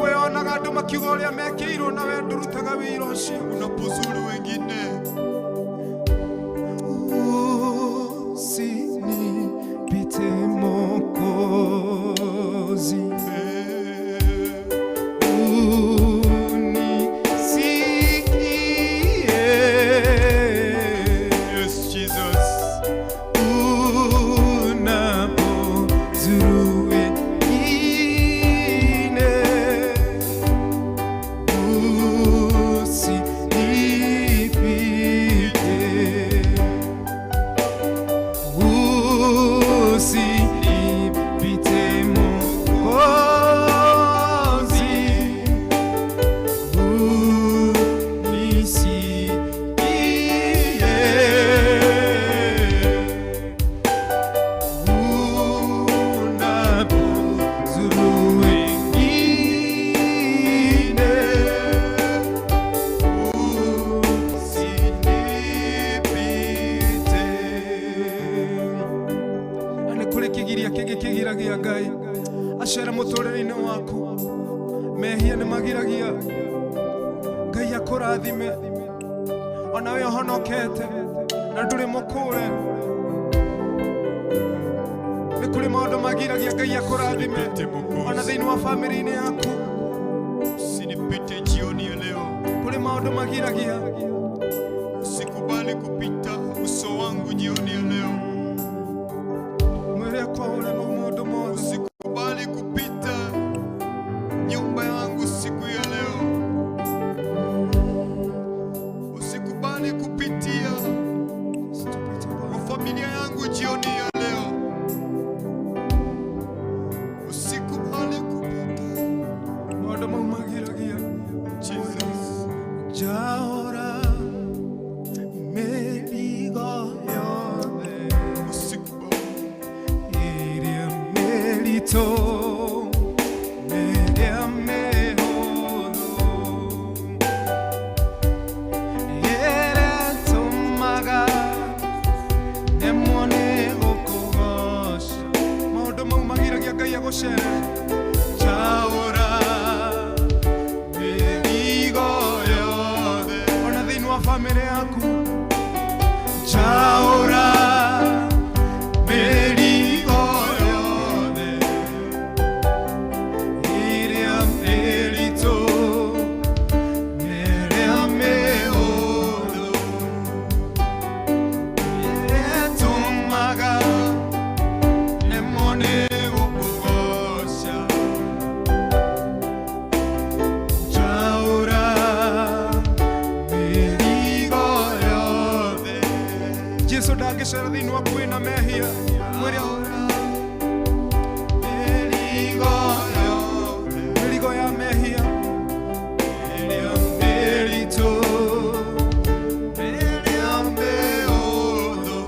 We wonaga andũ makiuga ũrĩa mekĩirwo na we ndũrutaga wĩra ũcio. Unapozuru wengine. Usinipite Mwokozi. Unisikie. Yes, Jesus. Unapozuru wengine. Usinipite. Usinipite Mwokozi. Unisikie. Unapozuru wengine. Usinipite. Na nĩ kũrĩ kĩgiria kĩngĩ kĩgiragia Ngai acere mũtũrĩre-inĩ waku. Mehia nĩ magiragia Ngai akũrathime ona we ũhonokete na ndũrĩ mũkũre. Nĩ kũrĩ maũndũ magiragia Ngai akũrathime Usinipite ona Mwokozi. thĩinĩ wa bamĩrĩ-inĩ yaku. Usinipite jioni ya leo. Kũrĩ maũndũ magiragia. Usikubali kupita uso wangu jioni ya leo. Mwĩre akwaũre mau maũndũ mothe. Usikubali kupita nyumba yangu siku ya leo. Usikubali kupitia Usitupite kwa Bwana. familia yangu jioni ya leo. Usikubali kupita. Maũndũ mau magiragia. Jesus. Njaũra mĩrigo yothe Usikubali. ĩrĩa mĩritũ ĩrĩa mĩhũthũ ĩrĩa ĩtũmaga nemwo nĩ gũkũgoca. Maũndũ mau magiragia Ngai agũcere. Njaũra mĩrigo yothe ona thĩinĩ wa bamĩrĩ yaku. Njaũra mĩrigo yothe ĩrĩa mĩritũ ĩrĩa mĩhũthũ ĩrĩa ĩtũmaga nemwo nĩ gũkũgoca. Njaũra mĩrigo yothe. Jesu ndangĩcera thĩinĩ waku wĩna mehia. Mwĩre Mĩrigo yothe. mĩrigo ya mehia ĩrĩa mĩritũ Ĩrĩa mĩhũthũ.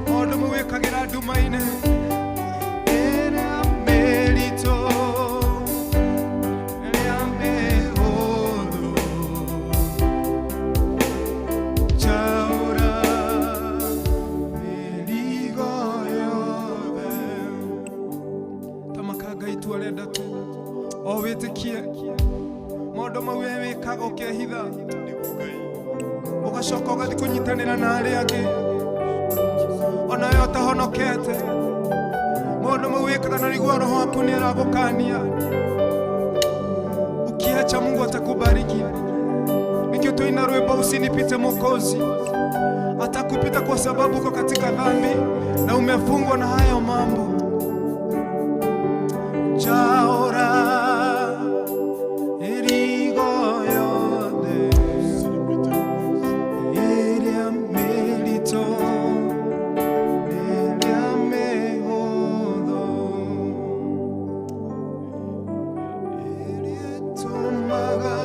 maũndũ mau wĩkagĩra nduma-inĩ ĩrĩa mĩritũ ĩrĩa mĩhũthũ. Njaũra mĩrigo yothe. Tamaka Ngai itua arenda tu o wĩtĩkie maũndũ mau we wĩkaga ũkehitha Nĩguo Ngai. ũgacoka ũgathiĩ kũnyitanĩra na arĩa angĩ ona we ũtahonokete. Maũndũ mau wĩkaga na nĩguo roho waku nĩ aragũkania. Ukiacha Mungu atakubariki. Nikio tuina rwimbo usinipite Mwokozi. Atakupita kwa sababu uko katika dhambi na umefungwa na hayo mambo. Njaũra mĩrigo yothe Usinipite Mwokozi. ĩrĩa mĩritũ ĩrĩa mĩhũthũ ĩrĩa ĩtũmaga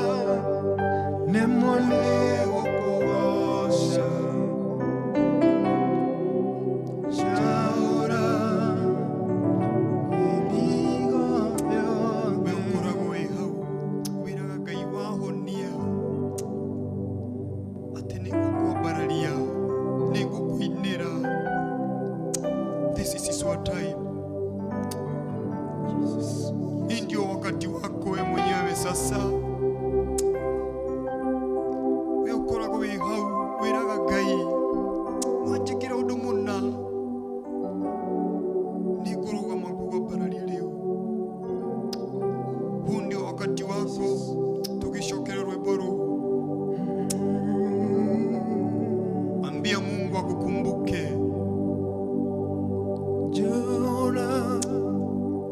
nemwo nĩ gũkũgoca. Sasa we ukoragwo wĩ hau wĩraga Ngai wanjĩkĩra ũndũ mũna nĩngũrũgama ngũgwambararia rĩu. Huu ndio wakati wako, tugicokera rwĩmbo rũu. Ambia Mungu akukumbuke. Njora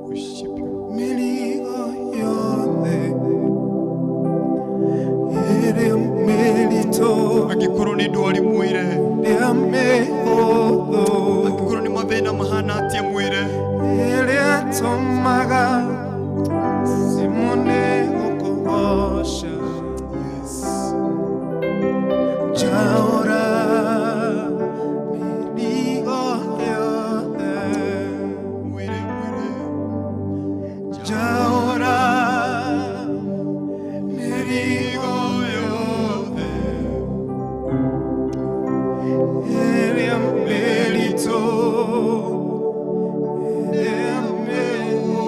Worship you. mĩrigo yothe ĩrĩa mĩritũ Angĩkorwo nĩ ndwari mwĩre, ĩrĩa mĩhũthũ angĩkorwo nĩ mathĩna mahana atĩa mwĩre, ĩrĩa tũmaga simone gũkũgoca. Yes. Njaũra mĩrigo yothe, Mwĩre, mwĩre. njaũra mĩrigo yothe ĩrĩa mĩritũ ĩrĩa mĩhũthũ.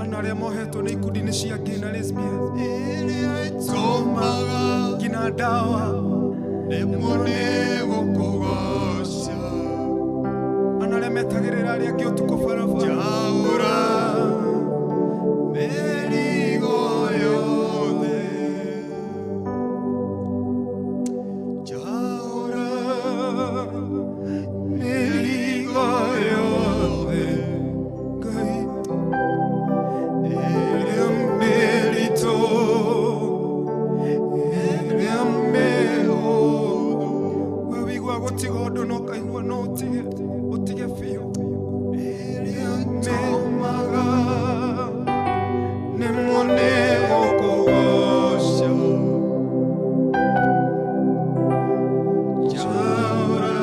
Andũ arĩa mohetwo nĩ ikundi-inĩ cia gay na lesbian Ĩrĩa ĩtũmaga nginya ndawa nemwo nĩ gũkũgoca. Andũ arĩa metagĩrĩra arĩa angĩ ũtukũ barabara. Njaũra mĩrigo yothe, njaũra mĩrigo yothe Ngai ĩrĩa mĩritũ ĩrĩa mĩhũthũ. We wĩiguaga gũtiga ũndũ na ũkaigua no ũtige ũtige biũ. Ĩrĩa Tũmaga nemwo nĩ gũkũgoca. Njaũra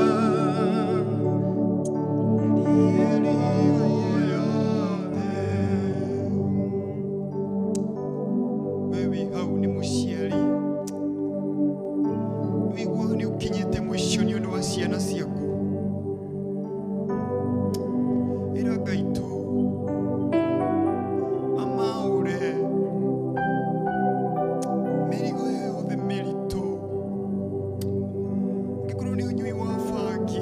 mĩrigo yothe. We wĩ hau nĩ mũciari, wĩiguaga nĩ ũkinyĩte mũico nĩ ũndũ wa ciana ciaku. Ĩra Ngai tu amaũre mĩrigo yothe mĩritũ. Angĩkorwo nĩ ũnyui wa bangi,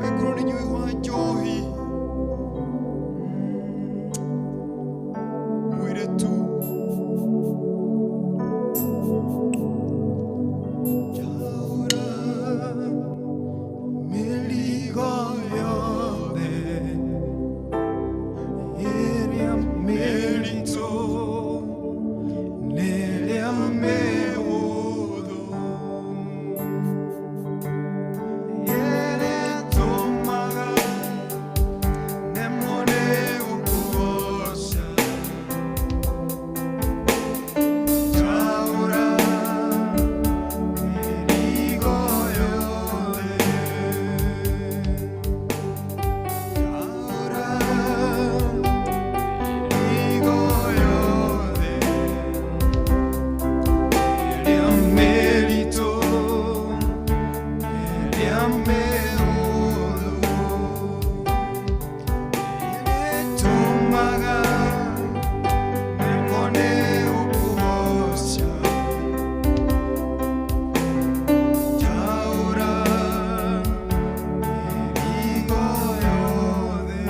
angĩkorwo nĩ ũnyui wa njohi, mwĩre tu. Njaũra mĩrigo yothe ĩrĩa mĩritũ n'ĩrĩa mĩhũthũ ĩrĩa ĩtũmaga nemwo nĩ gũkũgoca. Njaũra mĩrigo yothe, Njaũra mĩrigo yothe ĩrĩa mĩritũ ĩrĩa mĩhũthũ ĩrĩa ĩtũmaga nemwo nĩ gũkũgoca. Njaũra mĩrigo yothe.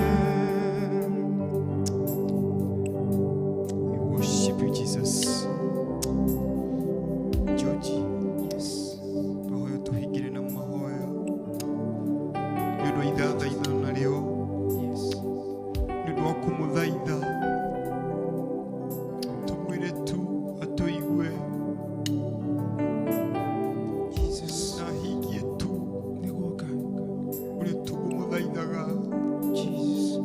We worship you, Jesus. George, Yes. twahoya tũhingĩre na mahoya nĩ ũndũ wa ithathaitha narĩo, Yes. nĩ ũndũ wa kũmũthaitha tũmwĩre tu atũigue Jesus. na ahingie tu Nĩguo Ngai. ũrĩa tũkũmũthaithaga. Jesus.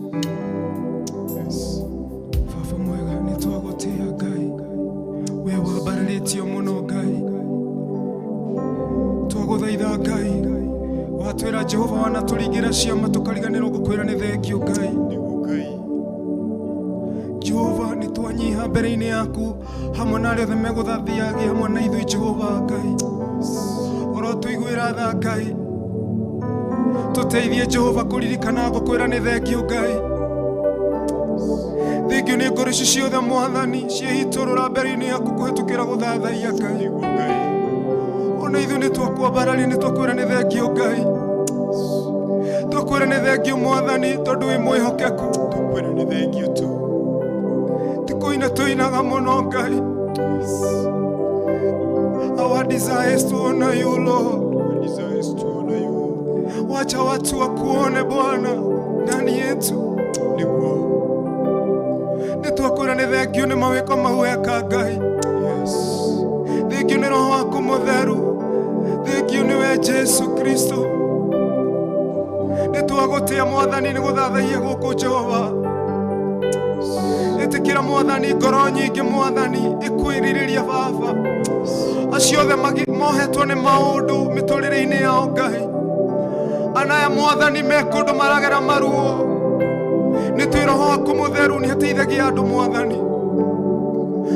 Yes. Baba mwega nĩ twagũtĩĩa Ngai, we wambararĩtio mũno Ngai, twagũthaitha Ngai, watwĩra Jehova wanatũringĩra ciama tũkariganĩrwo gũkwĩra nĩ thengio Ngai. Nĩguo Ngai. Jehova nĩ twanyiha mbere-inĩ yaku hamwe na arĩa othe megũthathiagia hamwe na ithuĩ Jehova Ngai, ũrotũiguĩra tha Ngai, tũteithie Jehova kũririkana gũkwĩra nĩ thengio Ngai. Thengio nĩ ngoro ici ciothe Mwathani ciĩhitũrũra mbere-inĩ yaku kũhĩtũkĩra gũthathaiya Ngai. Ona ithuĩ nĩ twakwambararia, nĩ twakwĩra nĩ thengio Ngai, twakwĩra nĩ thengio Mwathani tondũ wĩ mwĩhokeku. Twakwĩra nĩ thengio tu. Ti kũina tũinaga mũno Ngai. Our desire is to honor you, Lord. Our desire is to honor you. Wacha watu wakuone Bwana ndani yetu. Nĩguo. Nĩ twakwĩra nĩ thengio nĩ mawĩko mau weka Ngai. Yes. Thengio nĩ Roho waku Mũtheru. Thengio nĩwe Jesu Kristo. Nĩ twagũtĩa Mwathani nĩ gũthathaiya gũkũ Jehova. Ĩtĩkĩra Mwathani ngoro nyingĩ Mwathani ĩkwĩrirĩria Baba. Acio othe mohetwo nĩ maũndũ mĩtũrĩre-inĩ yao Ngai. Anaya Mwathani me kũndũ maragera maruo. Nĩ twĩ Roho waku Mũtheru nĩ ateithagia andũ Mwathani.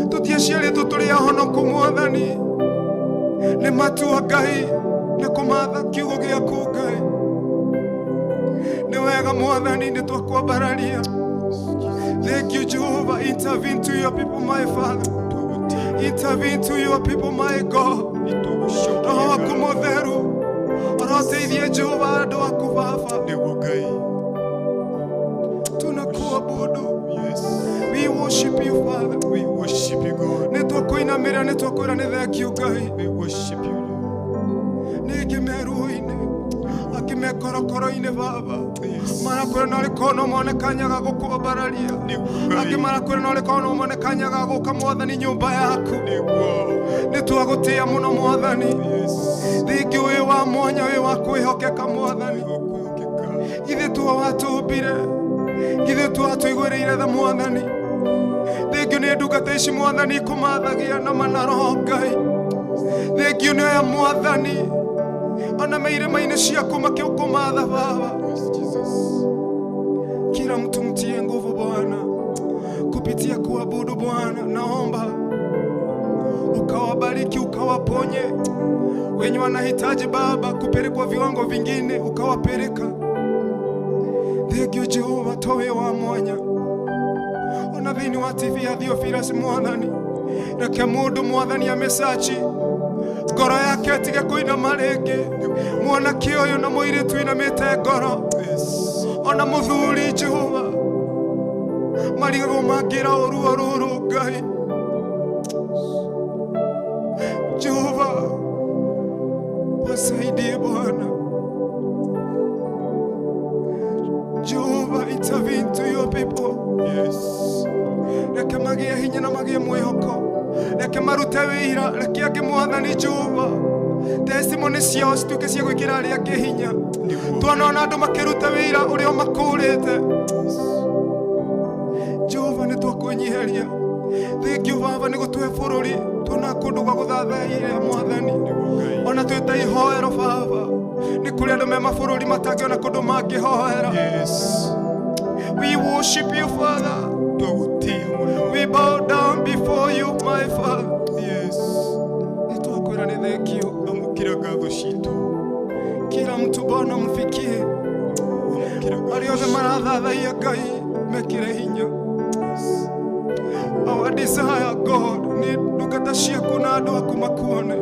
Tũtiaciarĩtwo tũrĩ ahonoku Mwathani. Nĩ matua Ngai na kũmatha kiugo gĩaku Ngai. Nĩ wega Mwathani, nĩ twakwambararia. Thank you, Jehovah. Intervene to your people, my Father. Intervene to your people, my God. Roho waku Mũtheru ũroteithie Jehova andũ aku Baba. Nĩguo Ngai. Tunakuabudu. Yes. We worship you, Father. We worship you, God. Nĩ twakũinamĩrĩra, nĩ twakwĩra nĩ thengio Ngai. We worship you, Lord. Nĩ angĩ me ruo-inĩ, angĩ me korokoro-inĩ Baba. Yes. Marakwĩra no rĩkorwo no mone kanya ga gũkwambararia. Nĩguo Ngai. Angĩ marakwĩra no rĩkorwo no mone kanya ga gũka Mwathani nyũmba yaku. Nĩguo. Nĩ twagũtĩa mũno Mwathani. Yes. Thengio wĩ wa mwanya, wĩ wa kwĩhokeka Mwathani. Wa kwĩhokeka. Githĩ tuo watũmbire, githĩ tuo watũigũrĩire tha Mwathani. Thengio nĩ ndungata ici Mwathani kũmathagia na mana roho Ngai. Thengio nĩ aya Mwathani ona me irĩma-inĩ ciaku makĩũkũmatha Baba. Yes, Jesus. Kila mtu mtie nguvu Bwana kupitia kuabudu Bwana. Naomba ukawabariki, ukawaponye wenye wanahitaji Baba kupelekwa viwango vingine, ukawapeleka. Thengio Jehova towe wa mwanya ona thĩinĩ wa TV ya Theophilus Mwathani, reke mũndũ Mwathani amecaci ngoro yake ĩtige kũinama rĩngĩ. Mwanake ũyũ na mũirĩtu inamĩte ngoro. Yes. Ona mũthuri Jehova marigagwo mangĩra ũruo rũrũ Ngai. Jehova wasaidie Bwana. Jehova intervene to your people. Yes. Reke magĩe hinya na magĩe mwĩhoko. Reke marute wĩira. Reke angĩ Mwathani Jehova testimony ciao cituĩke cia gwĩkĩra arĩa angĩ hinya. Nĩguo. Twanona andũ makĩruta wĩira ũrĩa ũmakũrĩte. Jehova nĩ twakwĩnyiheria. Thengio Baba nĩ gũtũhe bũrũri tuona kũndũ gwa gũthathaiya Mwathani. Nĩguo Ngai. Ona twĩ ta ihoero Baba, nĩ kũrĩ andũ me mabũrũri matangĩona kũndũ mangĩhoera. Yes. We worship you, Father. Twagũtĩa mũno. We bow down before you, my Father. Yes. Nĩ twakwĩra nĩ thengio. Amũkĩra ngatho citũ. Kila mtu Bwana mfikie. Amũkĩra ngatho Arĩa othe marathathaiya Ngai mekĩre hinya. Our desire, God, nĩ ndungata ciaku na andũ aku makuone.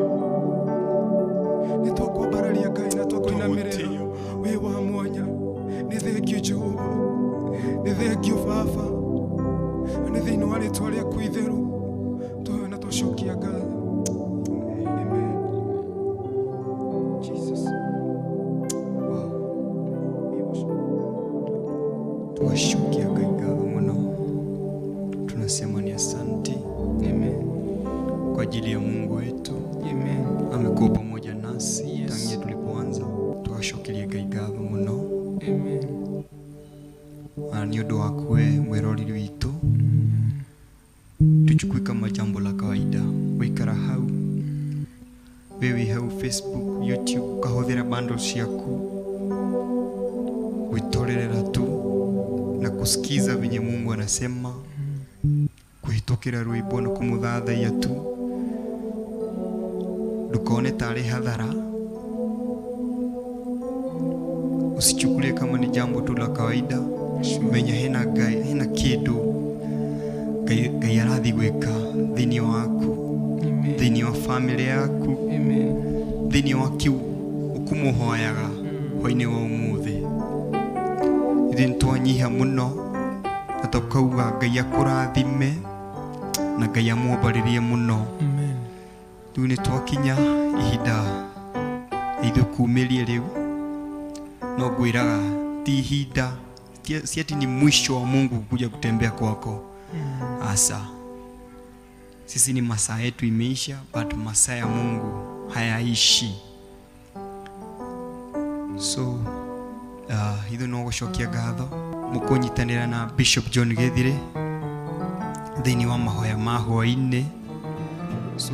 Nĩ twakwambararia Ngai na twakũinamĩrĩra. Wĩ wa mwanya. Nĩ thengio Jehova. Nĩ thengio Baba. Na nĩ thĩinĩ wa rĩtwa rĩaku itheru twahoya na twacokia ngatho. Amen. Jesus. Wow. We worship. Tuwashukia Ngai ngatho mũno. Tunasema ni asante Amen. kwa ajili ya Mungu wetu. Amen. Amekuwa pamoja nasi Yes. tangia tulipoanza. Tuwacokerie Ngai ngatho mũno. Amen. Na nĩ ũndũ waku we mwĩroreri witũ, tuchukue kama jambo la kawaida wikara hau we wĩ hau Facebook, YouTube, ukahũthĩra bundles ciaku gwitorerera tu na kusikiza venye Mungu anasema kuhĩtũkĩra rwĩmbo na kũmũthathaiya tu. Ndukone tarĩ hathara, usichukulie kama ni jambo tu la kawaida. Menya hena Ngai, hena kĩndũ Ngai arathi gwĩka thĩinĩ waku, thĩinĩ wa family yaku, thĩinĩ wa kiu ũkũmũhoyaga hwainĩ wa ũmũthĩ. Ithuĩ nĩtwanyiha mũno na tũkauga Ngai akũrathime na Ngai amwambarĩrie mũno. Rĩu nĩtwakinya ihinda ithuĩ kumĩrie rĩu, no ngwĩraga ti ihinda, si ati ni mwisho wa Mungu kuja kutembea kwako. Asa sisi ni masaa yetu imeisha, but masaa ya Mungu hayaishi. So ithuĩ no gũcokia ngatho mũkũnyitanĩra na Bishop John Githire thĩinĩ wa mahoya ma hwaĩ-inĩ. So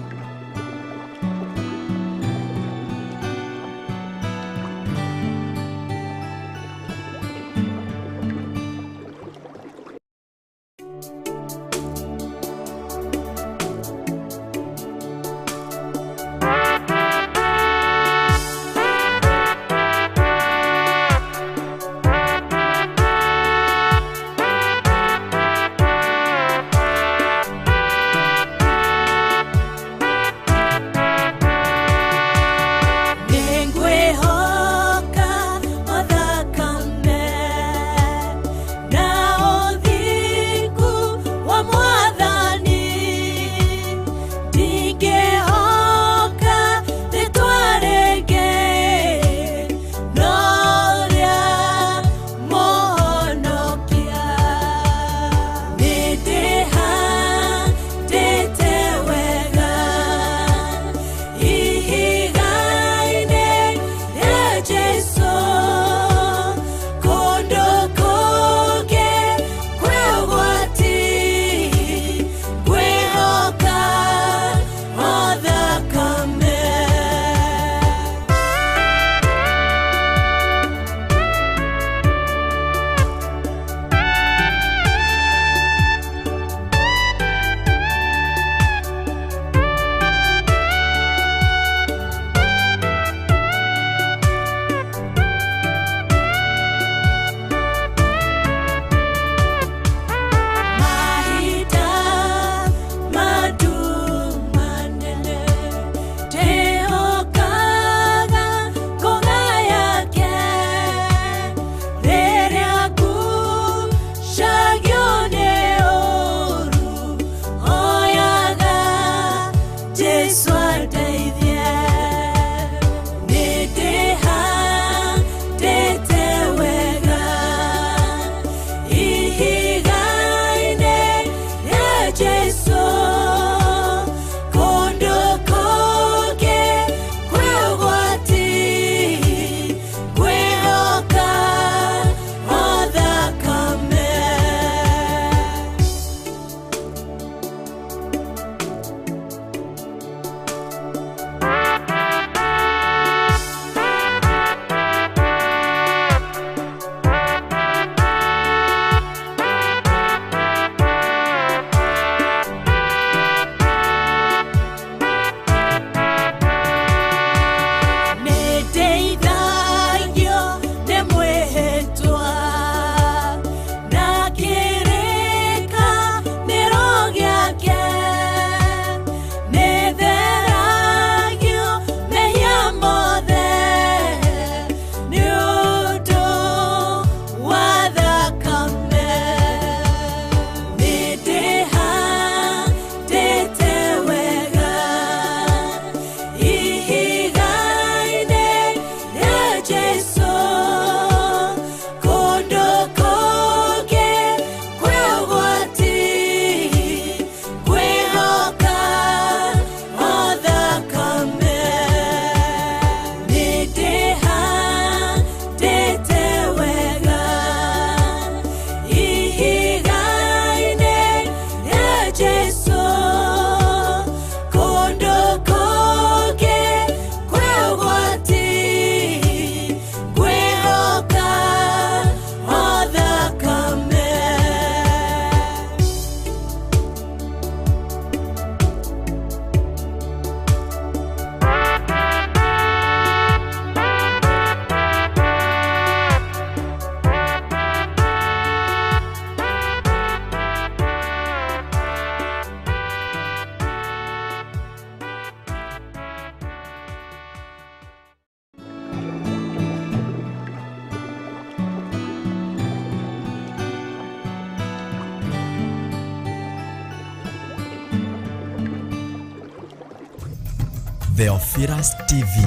Theophilus TV,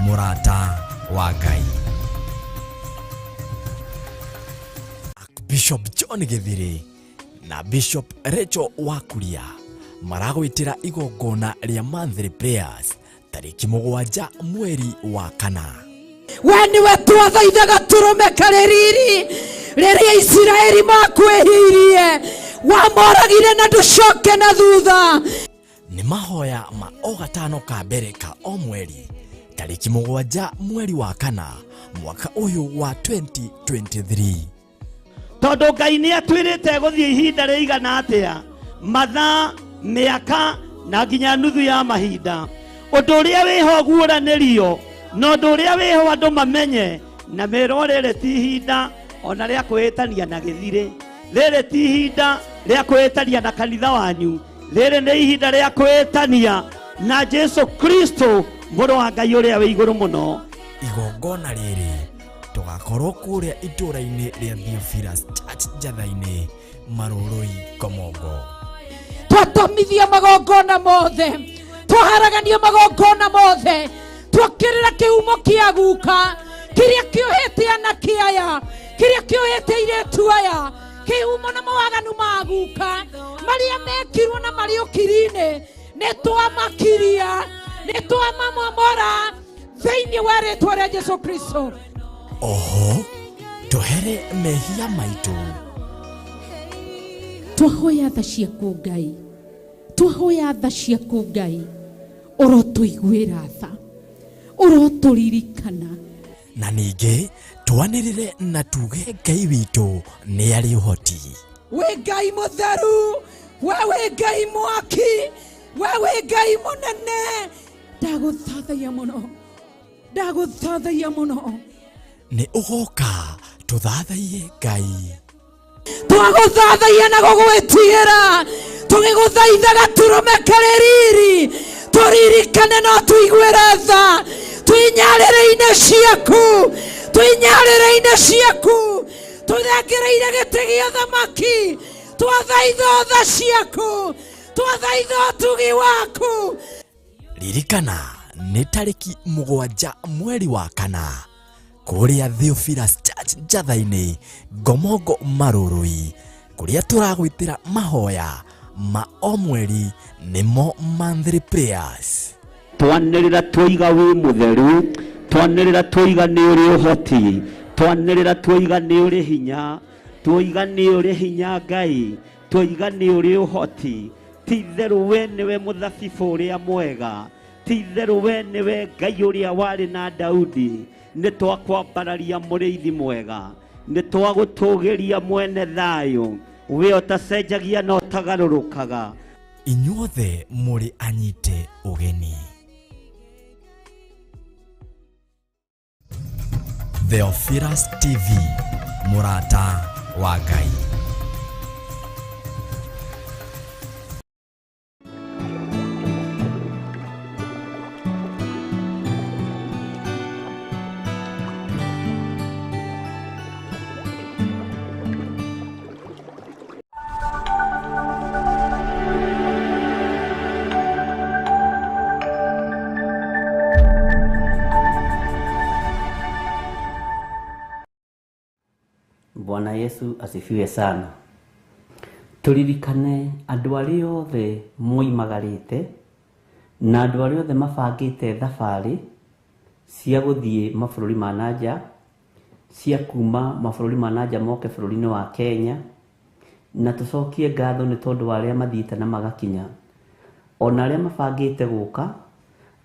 mũrata wa Ngai. Bishop John Githiri na Bishop Rachel Wakuria maragwĩtĩra igongona rĩa monthly prayers tarĩki 7 mweri wa 4. We nĩwe twathaithaga tũrũme karĩ riri rĩrĩa Isiraeli makwĩhirie, wamoragire na ndũcoke na thutha. Nĩ mahoya ma o gatano ka mbere ka o mweri tarĩki 7 mweri wa 4 mwaka ũyũ wa 2023. Tondũ Ngai nĩ atwĩrĩte gũthiĩ ihinda rĩigana atĩa, mathaa, mĩaka na nginya nuthu ya mahinda. Ũndũ ũrĩa wĩho guũranĩrio na ũndũ ũrĩa wĩho andũ mamenye na merwo rĩrĩ ti ihinda ona rĩa kwĩĩtania na gĩthirĩ, rĩrĩ ti ihinda rĩa kwĩĩtania na kanitha wanyu, rĩrĩ nĩ ihinda rĩa kwĩĩtania na Jesu Kristo mũrũ wa Ngai ũrĩa wĩ igũrũ mũno. Igongona rĩrĩ tũgakorwo kũrĩa itũũra-inĩ rĩa Theophilus Church Njatha-inĩ, Marũrũi, Komongo. Twatomithia magongona mothe, twaharagania magongona mothe, twokĩrĩra kĩhumo kĩa guka kĩrĩa kĩohete anake aya, kĩrĩa kĩohete airĩtu aya, kĩhumo na mawaganu ma guka marĩa mekirwo na marĩ ũkiri-inĩ, nĩ twamakiria, nĩ twamamomora thĩinĩ wa rĩtwa rĩa Jesu Kristo. Oho tũhere mehia maitũ. Twahoya tha ciaku Ngai, twahoya tha ciaku Ngai, ũrotũiguĩra tha, ũrotũririkana. Na ningĩ twanĩrĩre na tuge Ngai witũ nĩ arĩ ũhoti. Wĩ Ngai mũtheru, we wĩ Ngai mwaki, we wĩ Ngai mũnene. Ndagũthathaiya mũno, ndagũthathaiya mũno. Nĩ ũgoka tũthathaiye Ngai. Twagũthathaiya na gũgwĩtigĩra, tũgĩgũthaithaga tũrũme karĩ riri, tũririkane no tũiguĩre tha, twĩnyarĩrĩ-inĩ ciaku, twĩnyarĩrĩ-inĩ ciaku, tũthengereire gĩtĩ gĩa thamaki, twathaitha tha ciaku, twathaitha ũtugi waku. Ririkana nĩ tarĩki 7 mweri wa 4 kũrĩa Theophilus Church Njatha-inĩ, Ngomongo, Marũrũi, kũrĩa tũragwĩtĩra mahoya ma o mweri nĩmo monthly prayers. Twanĩrĩra twoiga wĩ mũtheru, twanĩrĩra twoiga nĩ ũrĩ ũhoti, twanĩrĩra twoiga nĩ ũrĩ hinya, twoiga nĩ ũrĩ hinya Ngai, twoiga nĩ ũrĩ ũhoti. Ti itherũ we nĩwe mũthabibũ ũrĩa mwega, ti itherũ we nĩwe Ngai ũrĩa warĩ na Daudi. Nĩ twakwambararia mũrĩithi mwega, nĩ twagũtũgĩria mwene thayũ, we ũtacenjagia na ũtagarũrũkaga. Inyuothe mũrĩ anyite ũgeni. Theophilus TV, mũrata wa Ngai. Bwana Yesu asifiwe sana. Turirikane andũ arĩa othe moimagarĩte na andũ arĩa othe mabangĩte thabarĩ cia gũthiĩ mabũrũri ma nanja, cia kuma mabũrũri ma nanja moke bũrũri-inĩ wa Kenya, na tũcokie ngatho nĩ tondũ wa arĩa mathiĩte na magakinya, ona arĩa mabangĩte gũka,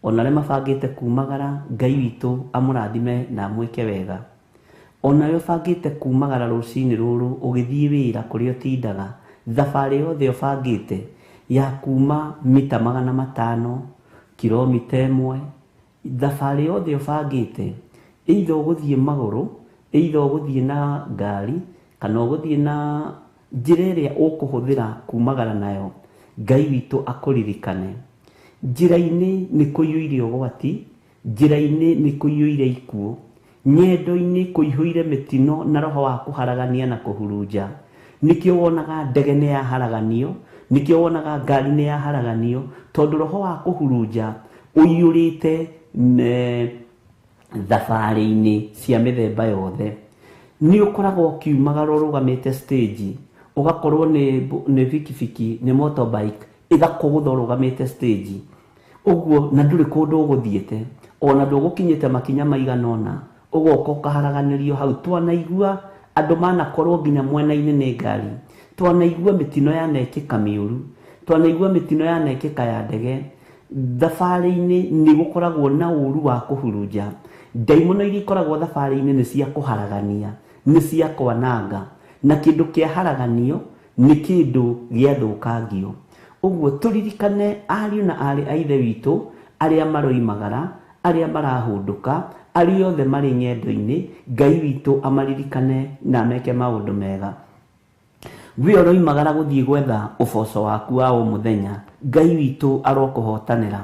ona arĩa mabangĩte kumagara, Ngai witũ amũrathime na amwĩke wega. Ona we ũbangĩte kumagara rũcinĩ rũrũ ũgĩthiĩ wĩra kũrĩa ũtindaga, thabarĩ yothe ũbangĩte ya kuma mita 500, kilomita 1, thabarĩ yothe ũbangĩte, either ũgũthiĩ magũrũ, either ũgũthiĩ na ngari, kana ũgũthiĩ na njĩra ĩrĩa ũkũhũthĩra kumagara nayo, Ngai witũ akũririkane. Njĩra-inĩ nĩ kũiyũire ũgwati, njĩra-inĩ nĩ kũiyũire ikuũ, nyendo-inĩ kũihũire mĩtino na roho wa kũharagania na kũhurunja. Nĩkĩo wonaga ndege nĩ yaharaganio, nĩkĩo wonaga ngari nĩ yaharaganio, tondũ roho wa kũhurunja Ũiyũrĩte thabarĩ-inĩ cia mĩthemba yothe. Nĩ ũkoragwo ũkiumagara ũrũgamĩte stage, ũgakorwo nĩ bikibiki, nĩ motorbike ĩgakũgũtha ũrũgamĩte stage ũguo, na ndũrĩ kũndũ ũgũthiĩte, ona ndũgũkinyĩte makinya maigana ũna, ũgoka ũkaharaganĩrio hau. Twanaigua andũ manakorwo nginya mwena-inĩ nĩ ngari, twanaigua mĩtino yanekĩka mĩũru, twanaigua mĩtino yanekĩka ya ndege. Thabarĩ-inĩ nĩ gũkoragwo na ũru wa kũhurunja. Ndaimono iria ikoragwo thabarĩ-inĩ nĩ cia kũharagania, nĩ cia kwananga, na kĩndũ kĩaharaganio nĩ kĩndũ gĩathũkangio. Ũguo tũririkane ariũ na aarĩ a Ithe witũ arĩa maroimagara, arĩa marahũndũka, arĩa othe marĩ ng'endo-inĩ, Ngai witũ amaririkane na ameke maũndũ mega. We ũroimagara gũthiĩ gwetha ũboco waku wa o mũthenya, Ngai witũ arokũhotanĩra.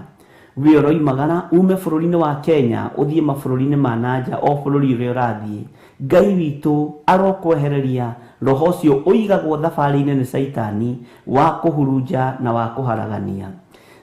We ũroimagara ume bũrũri-inĩ wa Kenya ũthiĩ mabũrũri-inĩ ma nanja, o bũrũri ũrĩa ũrathiĩ, Ngai witũ arokwehereria roho ũcio ũigagwo thabarĩ-inĩ nĩ Caitani wa kũhurunja na wa kũharagania.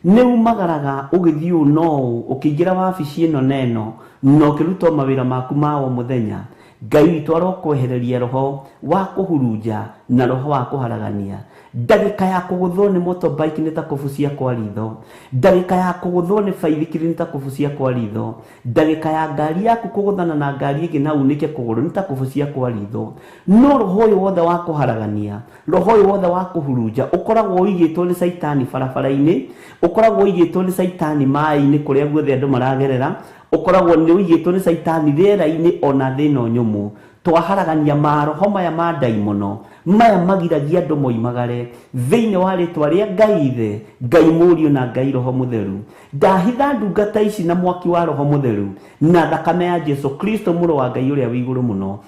Nĩ umagaraga ũgĩthiĩ ũũ na ũũ, ũkĩingĩra wabici ĩno na ĩno, na ũkĩruta mawĩra maku ma o mũthenya, Ngai witũ arokwehereria roho wa kũhurunja na roho wa kũharagania. Ndagĩka ya kũgũthwo nĩ motorbike nĩ ta kũbucia kwa ritho, ndagĩka ya kũgũthwo nĩ baithikiri nĩ ta kũbucia kwa ritho, ndagĩka ya ngari yaku kũgũthana na ngari ĩngĩ na unĩke kũgũrũ nĩ ta kũbucia kwa ritho. No roho ũyũ wothe wa kũharagania, roho ũyũ wothe wa kũhurunja ũkoragwo ũigĩtwo nĩ Caitani barabara-inĩ, ũkoragwo ũigĩtwo nĩ Caitani maĩ-inĩ kũrĩa guothe andũ maragerera, ũkoragwo nĩ ũigĩtwo nĩ Caitani rĩera-inĩ ona thĩ ĩno nyũmũ. Twaharagania maroho maya ma ndaimono maya magiragia andũ moimagare thĩinĩ wa rĩtwa rĩa Ngai Ithe, Ngai Mũriũ na Ngai Roho Mũtheru. Ndahitha ndungata ici na mwaki wa Roho Mũtheru na thakame ya Jesu Kristo mũrũ wa Ngai ũrĩa wĩ igũrũ mũno,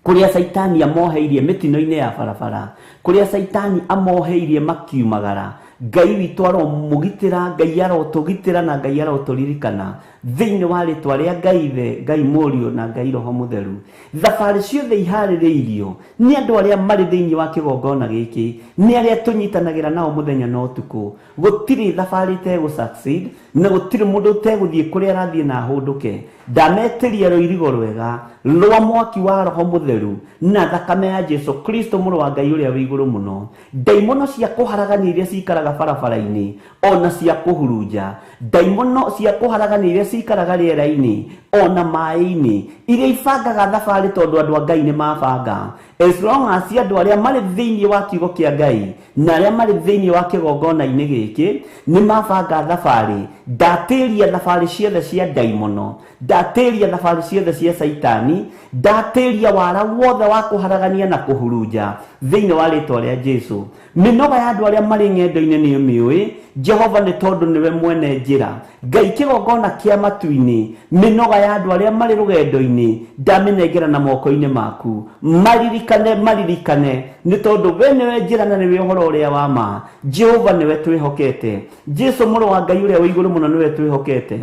kũrĩa Caitani amoheirie mĩtino-inĩ ya barabara, kũrĩa Caitani amoheirie makiumagara, Ngai witũ aromũgitĩra, Ngai arotũgitĩra na Ngai arotũririkana thĩinĩ wa rĩtwa rĩa Ngai Ithe, Ngai Mũriũ na Ngai Roho Mũtheru. Thabarĩ ciothe iharĩrĩirio nĩ andũ arĩa marĩ thĩinĩ wa kĩgongona gĩkĩ, nĩ arĩa tũnyitanagĩra nao mũthenya na ũtukũ. Gũtirĩ thabarĩ ĩtegũ succeed na gũtirĩ mũndũ ũtegũthiĩ kũrĩa arathiĩ na ahũndũke. Ndametĩria rũirigo rwega rwa mwaki wa Roho Mũtheru na thakame ya Jesu Kristo mũrũ wa Ngai ũrĩa wĩ igũrũ mũno. Ndaimono cia kũharagania iria cikaraga barabara-inĩ ona cia kũhurunja, ndaimono cia kũharagania iria cikaraga rĩera-inĩ ona maĩ-inĩ, iria ibangaga thabarĩ tondũ andũ a Ngai nĩ mabanga. As long as andũ arĩa marĩ thĩinĩ wa kiugo kĩa Ngai na arĩa marĩ thĩinĩ wa kĩgongona-inĩ gĩkĩ nĩ mabanga thabarĩ, ndatĩria thabarĩ ciothe cia ndaimono, ndatĩria thabarĩ ciothe cia Caitani, ndatĩria wara wothe wa kũharagania na kũhurunja thĩinĩ wa rĩtwa rĩa Jesu. Mĩnoga ya andũ arĩa marĩ ng'endo-inĩ nĩ ũmĩũĩ Jehova, nĩ tondũ nĩwe mwene njĩra. Ngai kĩgongona kĩa matu-inĩ, mĩnoga ya andũ arĩa marĩ rũgendo-inĩ ndamĩnengera na moko-inĩ maku. Maririkane, maririkane, nĩ tondũ we nĩwe njĩra na nĩwe ũhoro ũrĩa wa ma. Jehova nĩwe twĩhokete, Jesu mũrũ wa Ngai ũrĩa wĩ igũrũ mũno nĩwe twĩhokete.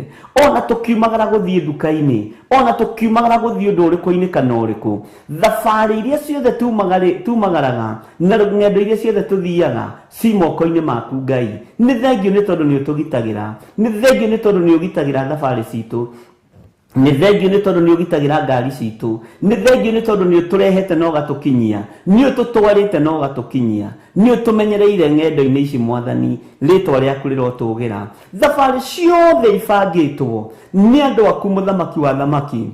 Ona tũkiumagara gũthiĩ nduka-inĩ, ona tũkiumagara gũthiĩ ũndũ ũrĩkũ-inĩ kana ũrĩkũ, thabarĩ iria ciothe tumagaraga na ng'endo iria ciothe tũthiaga ci moko-inĩ maku Ngai. Nĩ thengio nĩ tondũ nĩ ũtũgitagĩra, nĩ thengio nĩ tondũ nĩ ũgitagĩra thabarĩ citũ, nĩ thengio nĩ tondũ nĩ ũgitagĩra ngari citũ, nĩ thengio nĩ tondũ nĩ ũtũrehete na ũgatũkinyia, nĩ ũtũtwarĩte na ũgatũkinyia, nĩ ũtũmenyereire ng'endo-inĩ ici Mwathani, rĩtwa rĩaku rĩrotũgĩra. Thabarĩ ciothe ibangĩtwo nĩ andũ aku mũthamaki wa thamaki,